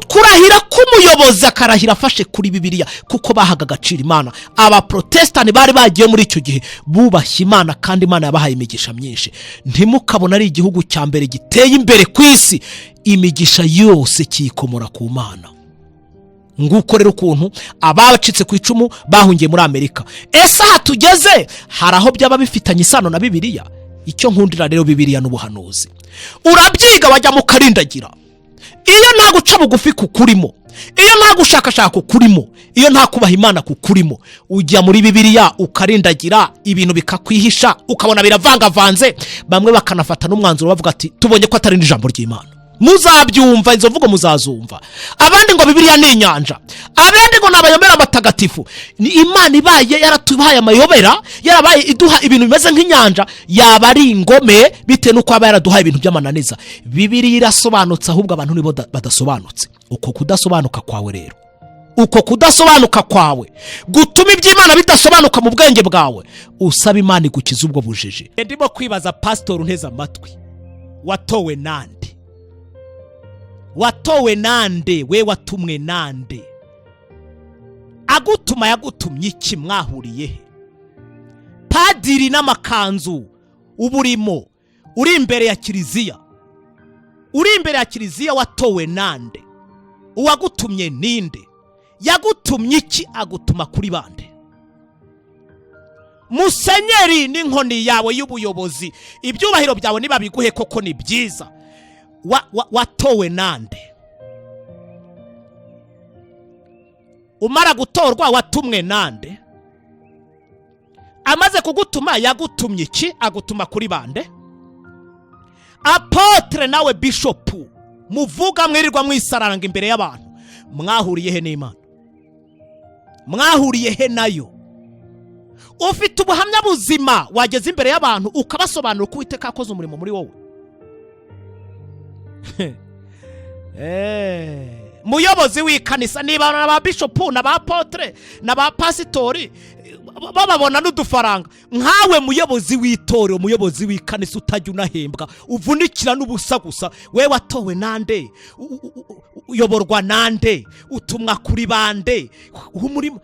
Kurahira k'umuyobozi, akarahira afashe kuri Bibiliya, kuko bahaga agaciro Imana. Abaprotestani bari bagiye muri icyo gihe bubashye Imana, kandi Imana yabahaye imigisha myinshi. Ntimukabona ari igihugu cya mbere giteye imbere ku isi, imigisha yose kiyikomora ku Mana. Nguko rero ukuntu abacitse ku icumu bahungiye muri Amerika. Ese aha tugeze hari aho byaba bifitanye isano na Bibiliya? Icyo nkundira rero Bibiliya n'ubuhanuzi, urabyiga, wajya mu karindagira. Iyo nta guca bugufi kukurimo, iyo nta gushakashaka kukurimo, iyo nta kubaha Imana kukurimo, ujya muri Bibiliya ukarindagira, ibintu bikakwihisha, ukabona biravangavanze. Bamwe bakanafata n'umwanzuro bavuga ati: "Tubonye ko atari n'ijambo ry'Imana." Muzabyumva, izo mvugo muzazumva. Abandi ngo Bibiliya ni inyanja, abandi ngo ni amayobera matagatifu. Ni Imana ibaye yaratubaye amayobera, yarabaye iduha ibintu bimeze nk'inyanja, yaba ari ingome, bitewe n'uko yaba yaraduhaye ibintu by'amananiza. Bibiliya irasobanutse, ahubwo abantu nibo badasobanutse. Uko kudasobanuka kwawe rero, uko kudasobanuka kwawe gutuma iby'Imana bidasobanuka mu bwenge bwawe, usaba Imana igukiza ubwo bujiji. Ndimo kwibaza, pasitori unteze amatwi, watowe nande? Watowe nande? We watumwe nande? Agutuma yagutumye iki? Mwahuriye he? Padiri n'amakanzu uba urimo, uri imbere ya kiliziya, uri imbere ya kiliziya, watowe nande? Uwagutumye ninde? Yagutumye iki? Agutuma kuri bande? Musenyeri n'inkoni yawe y'ubuyobozi, ibyubahiro byawe nibabiguhe koko ni byiza. Watowe nande? Umara gutorwa watumwe nande? Amaze kugutuma yagutumye iki? Agutuma kuri bande? Apôtre nawe bishopu muvuga, mwirirwa mwisaranga imbere y'abantu, mwahuriye he n'Imana? Mwahuriye he nayo? Ufite ubuhamya buzima wageze imbere y'abantu ukabasobanurira uko Uwiteka yakoze umurimo muri wowe? Muyobozi w'ikanisa, niba na ba bishopu na ba apôtre na ba pasitori bababona n'udufaranga, nkawe muyobozi w'itorero, muyobozi w'ikanisa utajya unahembwa, uvunikira n'ubusa gusa, we watowe nande? Uyoborwa nande? Utumwa kuri bande? Umurimo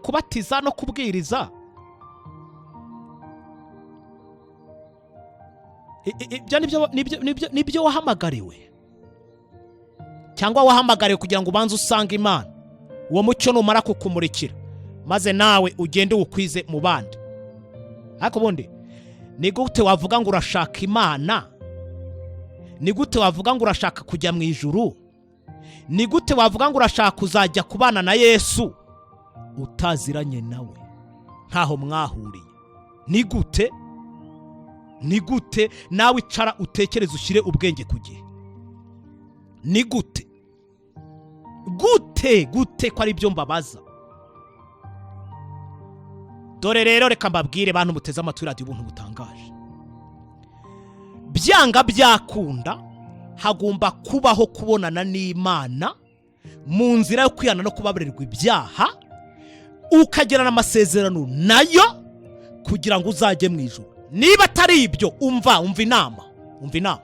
kubatiza no kubwiriza, ibyo nibyo wahamagariwe? Cyangwa wahamagariwe kugira ngo ubanze usange Imana, uwo mucyo numara kukumurikira, maze nawe ugende uwukwize mu bandi? Ariko ubundi ni gute wavuga ngo urashaka Imana? Ni gute wavuga ngo urashaka kujya mu ijuru? Ni gute wavuga ngo urashaka kuzajya kubana na Yesu utaziranye nawe, ntaho mwahuriye? Ni gute? Ni gute? Nawe icara utekereze, ushyire ubwenge ku gihe. Ni gute? Gute gute ko ari byo mbabaza? Dore rero, reka mbabwire, bantu muteze amatwi radiyo Ubuntu Butangaje, byanga byakunda hagomba kubaho kubonana n'Imana mu nzira yo kwihana no kubabarirwa ibyaha, ukagirana amasezerano nayo kugira ngo uzajye mu ijuru. Niba atari ibyo, umva, umva inama, umva inama.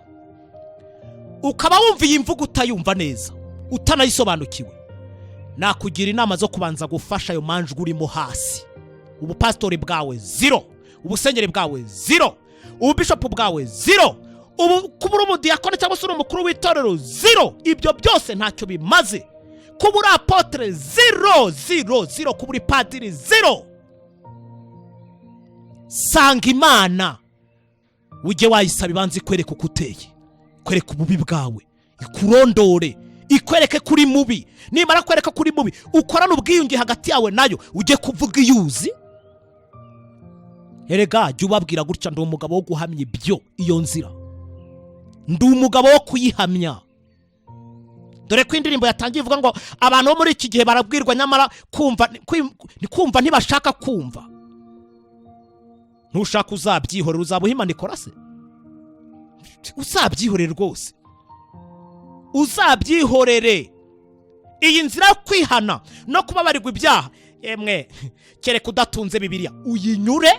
Ukaba wumva iyi mvugo utayumva neza, utanayisobanukiwe. Nakugira inama zo kubanza gufasha ayo manjwe urimo hasi. Ubupasitori bwawe zero, ubusenyeri bwawe zero, ububishopu bwawe zero, ubu kuba uri umudiyakoni cyangwa se uri umukuru w'itorero zero. Ibyo byose ntacyo bimaze. Kuba uri apôtre, zero, zero, zero. Kuba uri padiri, zero. Sanga Imana, ujye wayisaba ibanza ikwereka uko uteye, ikwereka ububi bwawe, ikurondore, ikwereke ko uri mubi. Nimara kwereka ko uri mubi, ukorane ubwiyunge hagati yawe nayo, ujye kuvuga iyo uzi. Erega jya ubabwira gutya: "Ndi umugabo wo guhamya ibyo, iyo nzira ndi umugabo wo kuyihamya." Dore ko indirimbo yatangiye ivuga ngo abantu bo muri iki gihe barabwirwa, nyamara kumva ni kumva ntibashaka kumva. Ntushaka uzabyihorera, uzaba uhima Nicolas. Uzabyihorere rwose, uzabyihorere. Iyi nzira yo kwihana no kubabarirwa ibyaha, yemwe, kereka udatunze Bibiliya, uyinyure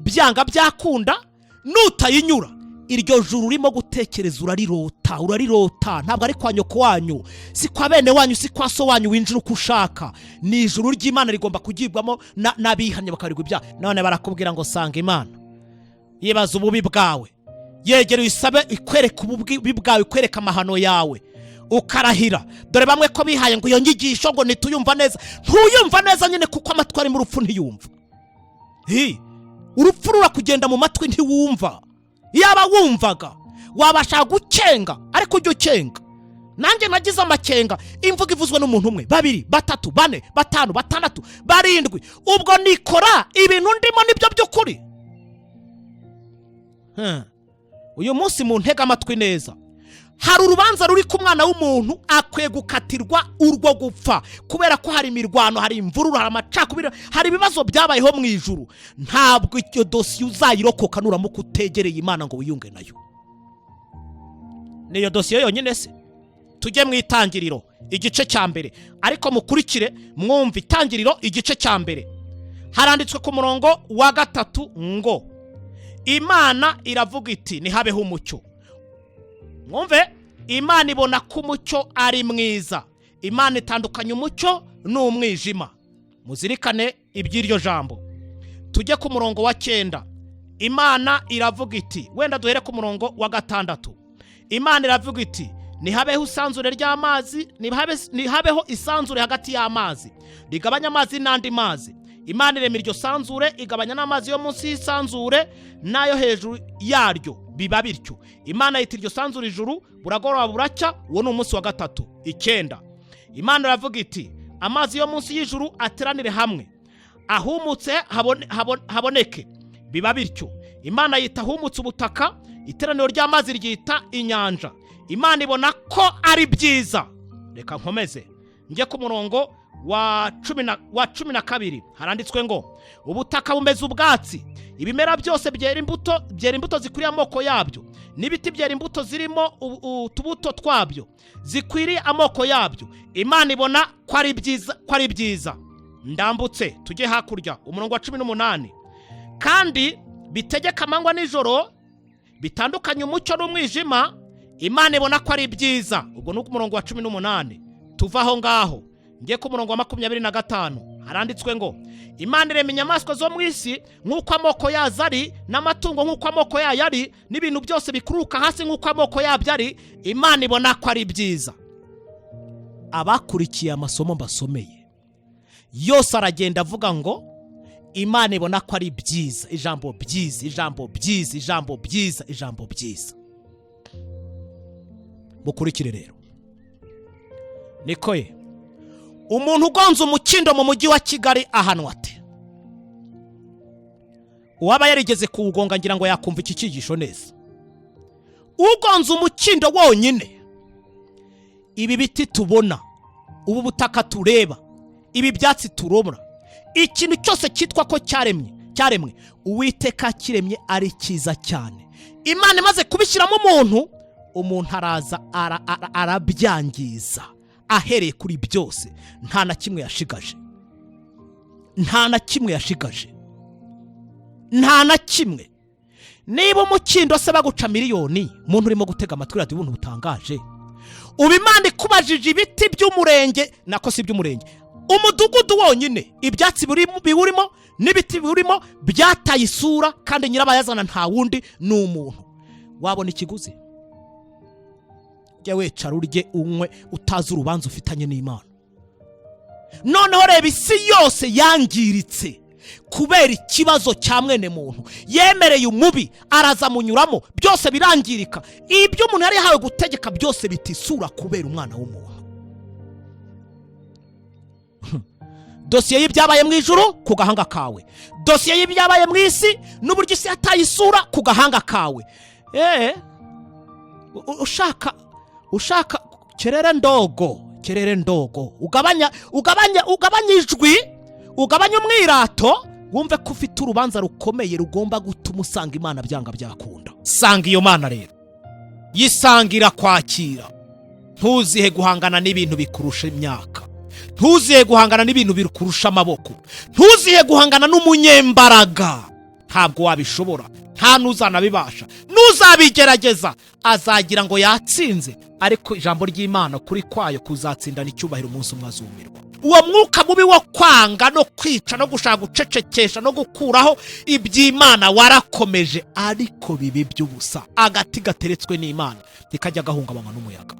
byanga byakunda. Nutayinyura, iryo juru urimo gutekereza urarirota, urarirota. Ntabwo ari kwa nyoko wanyu, si kwa bene wanyu, si kwa so wanyu winjira uko ushaka. Ni ijuru ry'Imana, rigomba kugibwamo n'abihannye bakabarirwa ibyaha. None barakubwira ngo sanga Imana, yibaza ububi bwawe, yegera uyisabe ikwereka ububi bwawe, ikwereka amahano yawe, ukarahira. Dore bamwe ko bihaye ngo iyo nyigisho ngo ntituyumva neza. Ntuyumva neza nyine, kuko amatwi arimo urupfu ntiyumva. Hi, urupfu rurakugenda mu matwi, ntiwumva. Yaba wumvaga wabasha gukenga, ariko ujya ukenga. Nanjye nagize amakenga. Imvugo ivuzwe n'umuntu umwe, babiri, batatu, bane, batanu, batandatu, barindwi, ubwo nikora ibintu ndimo nibyo by'ukuri. Uyu munsi mu ntega amatwi neza, hari urubanza ruri ku mwana w'umuntu, akwiye gukatirwa urwo gupfa, kubera ko hari imirwano, hari imvururu, hari amacakubiri, hari ibibazo byabayeho mu ijuru. Ntabwo iyo dosiye uzayirokoka nuramuka utegereye Imana ngo wiyunge nayo. Ni iyo dosiye yonyine se? Tujye mu Itangiriro igice cya mbere, ariko mukurikire mwumve. Itangiriro igice cya mbere, haranditswe ku murongo wa 3 ngo: "Imana iravuga iti: 'Ntihabeho umucyo.'" Mwumve, Imana ibona ko umucyo ari mwiza. Imana itandukanya umucyo n'umwijima. Muzirikane iby'iryo jambo. Tujye ku murongo wa 9. Imana iravuga iti, wenda duhere ku murongo wa 6: "Imana iravuga iti: 'Ntihabeho isanzure ry'amazi, ntihabeho isanzure hagati y'amazi, rigabanya amazi n'andi mazi.' Imana irema iryo sanzure, igabanya n'amazi yo munsi y'isanzure n'ayo hejuru yaryo, biba bityo. Imana yita iryo sanzure ijuru. Buragoroba buracya, uwo ni umunsi wa gatatu." 9: "Imana iravuga iti: 'Amazi yo munsi y'ijuru ateranire hamwe, ahumutse haboneke.' Biba bityo. Imana yita ahumutse ubutaka, iteraniro ry'amazi ryita inyanja. Imana ibona ko ari byiza." Reka nkomeze njye ku murongo wa 12. Haranditswe ngo: "Ubutaka bumeze ubwatsi, ibimera byose byera imbuto, byera imbuto zikwiriye amoko yabyo, n'ibiti byera imbuto zirimo utubuto twabyo zikwiriye amoko yabyo. Imana ibona ko ari byiza." Ko ari byiza. Ndambutse tujye hakurya, umurongo wa 18: "Kandi bitegeka amanywa nijoro, bitandukanye umucyo n'umwijima. Imana ibona ko ari byiza." Ubwo ni umurongo wa 18. Tuva aho ngaho njye ku murongo wa 25. Haranditswe ngo: "Imana irema inyamaswa zo mu isi nk'uko amoko yazo ari, n'amatungo nk'uko amoko yayo ari, n'ibintu byose bikururuka hasi nk'uko amoko yabyo ari. Imana ibona ko ari byiza." Abakurikiye amasomo mbasomeye yose aragenda avuga ngo Imana ibona ko ari byiza. Ijambo byiza, ijambo byiza, ijambo byiza, ijambo byiza. Mukurikire rero, niko ye, umuntu ugonze umukindo mu Mujyi wa Kigali ahanwa ate? Uwaba yarigeze kuwugonga ngira ngo yakumva iki cyigisho neza. Ugonze umukindo wonyine, ibi biti tubona, ubu butaka tureba, ibi byatsi turobora, ikintu cyose cyitwa ko cyaremye, cyaremwe Uwiteka kiremye ari cyiza cyane. Imana imaze kubishyiramo umuntu, umuntu araza arabyangiza, ahereye kuri byose. Nta na kimwe yashigaje, nta na kimwe yashigaje, nta na kimwe. Niba umukindo se baguca miliyoni, umuntu urimo gutega amatwi radiyo Ubuntu butangaje. Ubu Imana ikubajije ibiti by'umurenge, nako si iby'umurenge, umudugudu wonyine, ibyatsi biwurimo n'ibiti biwurimo byataye isura, kandi nyirabayazana nta wundi ni umuntu, wabona ikiguzi? Jya wicara urye unywe utazi urubanza ufitanye n'Imana. Noneho reba isi yose yangiritse kubera ikibazo cya mwene muntu yemereye umubi araza amunyuramo, byose birangirika. Ibyo umuntu yari yahawe gutegeka byose bita isura kubera umwana w'umuntu. Dosiye y'ibyabaye mu ijuru ku gahanga kawe, dosiye y'ibyabaye mu isi n'uburyo isi yataye isura ku gahanga kawe. Ushaka kerere ndogo, kerere ndogo, ugabanya ugabanya ugabanya ijwi, ugabanya umwirato, wumve ko ufite urubanza rukomeye rugomba gutuma usanga Imana byanga byakunda. Sanga iyo Mana rero, yisangira kwakira. Ntuzihe guhangana n'ibintu bikurusha imyaka, ntuzihe guhangana n'ibintu bikurusha amaboko, ntuzihe guhangana n'umunyembaraga. Ntabwo wabishobora, nta n'uzanabibasha. N'uzabigerageza azagira ngo yatsinze, ariko ijambo ry'Imana kuri kwayo kuzatsindana icyubahiro umunsi umwe azumirwa. Uwo mwuka mubi wo kwanga no kwica no gushaka gucecekesha no gukuraho iby'Imana warakomeje, ariko bibi by'ubusa. Agati gateretswe n'Imana ntikajya gahungabanywa n'umuyaga.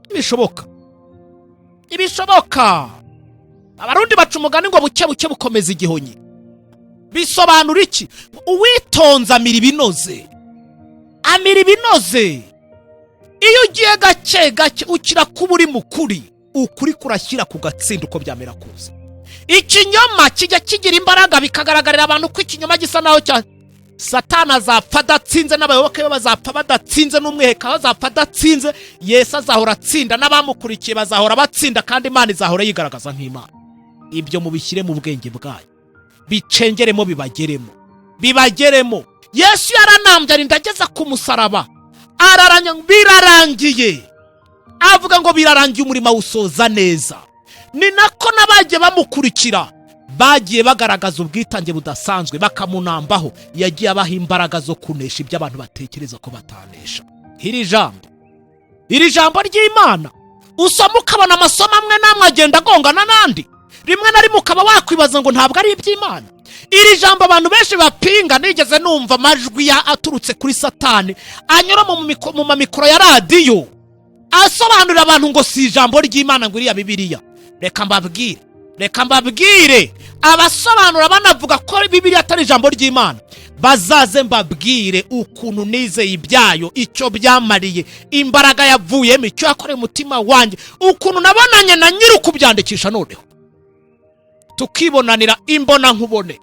Ntibishoboka, ntibishoboka. Abarundi baca umugani ngo buke buke bukomeza igihonyi. Bisobanura iki? Uwitonze amira ibinoze, amira ibinoze. Iyo ugiye gake gake ukira kuba uri mukuri, ukuri kurashyira ku gatsinda uko byamera kose. Ikinyoma kijya kigira imbaraga, bikagaragarira abantu ko ikinyoma gisa naho cya Satani azapfa adatsinze, n'abayoboke be bazapfa badatsinze, n'umwiheka bazapfa adatsinze. Yesu azahora atsinda, n'abamukurikiye bazahora batsinda, kandi Imana izahora yigaragaza nk'Imana. Ibyo mubishyire mu bwenge bwayo, bicengeremo, bibageremo, bibageremo. Yesu yaranambye arinda ageza ku musaraba, araranya birarangiye, avuga ngo birarangiye, umurimo awusoza neza. Ni nako n'abagiye bamukurikira bagiye bagaragaza ubwitange budasanzwe bakamunambaho. Yagiye abaha imbaraga zo kunesha ibyo abantu batekereza ko batanesha. Iri jambo ry'Imana usoma ukabona amasomo amwe n'amwe agenda agongana n'andi, rimwe na rimwe ukaba wakwibaza ngo ntabwo ari iby'Imana. Iri jambo abantu benshi bapinga, nigeze numva amajwi ya aturutse kuri Satani anyura mu mamikoro ya radiyo asobanurira abantu ngo si ijambo ry'Imana, ngo iriya Bibiliya. Reka mbabwire, reka mbabwire, abasobanura banavuga ko Bibiliya atari ijambo ry'Imana, bazaze mbabwire ukuntu nizeye ibyayo, icyo byamariye, imbaraga yavuyemo, icyo yakoreye umutima wanjye, ukuntu nabonanye na nyiri ukubyandikisha, noneho tukibonanira imbona nkubone,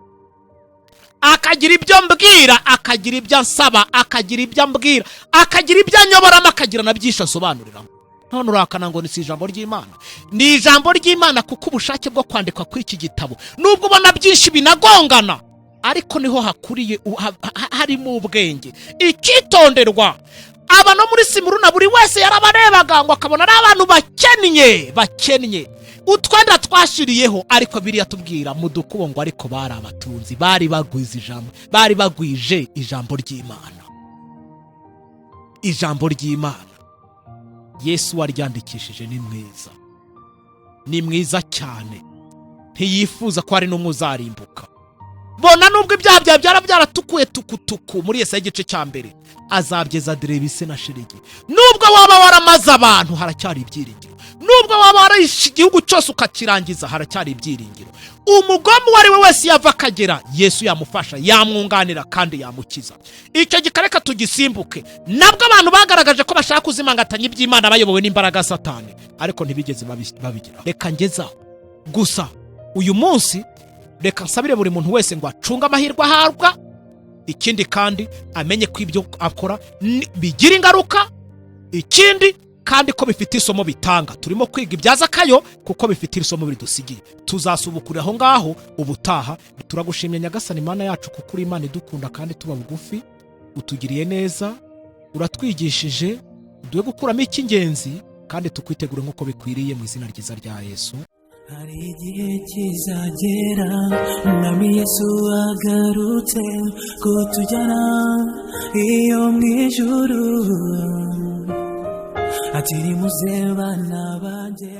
akagira ibyo mbwira, akagira ibyo ansaba, akagira ibyo ambwira, akagira ibyo anyoboramo, akagira na byinshi asobanuriramo. None urakana ngo ni si ijambo ry'Imana? Ni ijambo ry'Imana, kuko ubushake bwo kwandikwa kuri iki gitabo, nubwo ubona byinshi binagongana, ariko niho hakuriye harimo ubwenge. Icyitonderwa, aba no muri Simuruna buri wese yarabarebaga ngo akabona ari abantu bakennye, bakennye, utwenda twashiriyeho, ariko biriya tubwira mu dukubo ngo ariko bari abatunzi, bari bagwize ijambo, bari bagwije ijambo ry'Imana. Ijambo ry'Imana Yesu waryandikishije ni mwiza, ni mwiza cyane, ntiyifuza ko hari n'umwe uzarimbuka. Bona nubwo ibyaha byawe byara byaratukuye tukutuku, muri Yesaya igice cya 1 azabyeza derebise na sheregi. Nubwo waba waramaze abantu, haracyari ibyiringiro. Nubwo waba warahishe igihugu cyose ukakirangiza, haracyari ibyiringiro. Umugome uwo ari we wese yava akagera, Yesu yamufasha, yamwunganira kandi yamukiza. Icyo gikareka tugisimbuke. Nabwo abantu bagaragaje ko bashaka kuzimangatanya iby'Imana bayobowe n'imbaraga Satani, ariko ntibigeze babigeraho. Reka ngezaho gusa uyu munsi, reka nsabire buri muntu wese ngo acunge amahirwe ahabwa, ikindi kandi amenye ko ibyo akora bigira ingaruka, ikindi kandi ko bifite isomo bitanga. Turimo kwiga ibya Zakayo kuko bifite isomo bidusigiye. Tuzasubukurira aho ngaho ubutaha. Turagushimye Nyagasani Imana yacu, kuko uri Imana idukunda kandi tuba bugufi, utugiriye neza, uratwigishije, uduhe gukuramo icy'ingenzi kandi tukwitegure nk'uko bikwiriye, mu izina ryiza rya Yesu. Hari igihe kizagera Umwami Yesu agarutse kutujyana iyo mu ijuru. Ati nimuze bana banjye.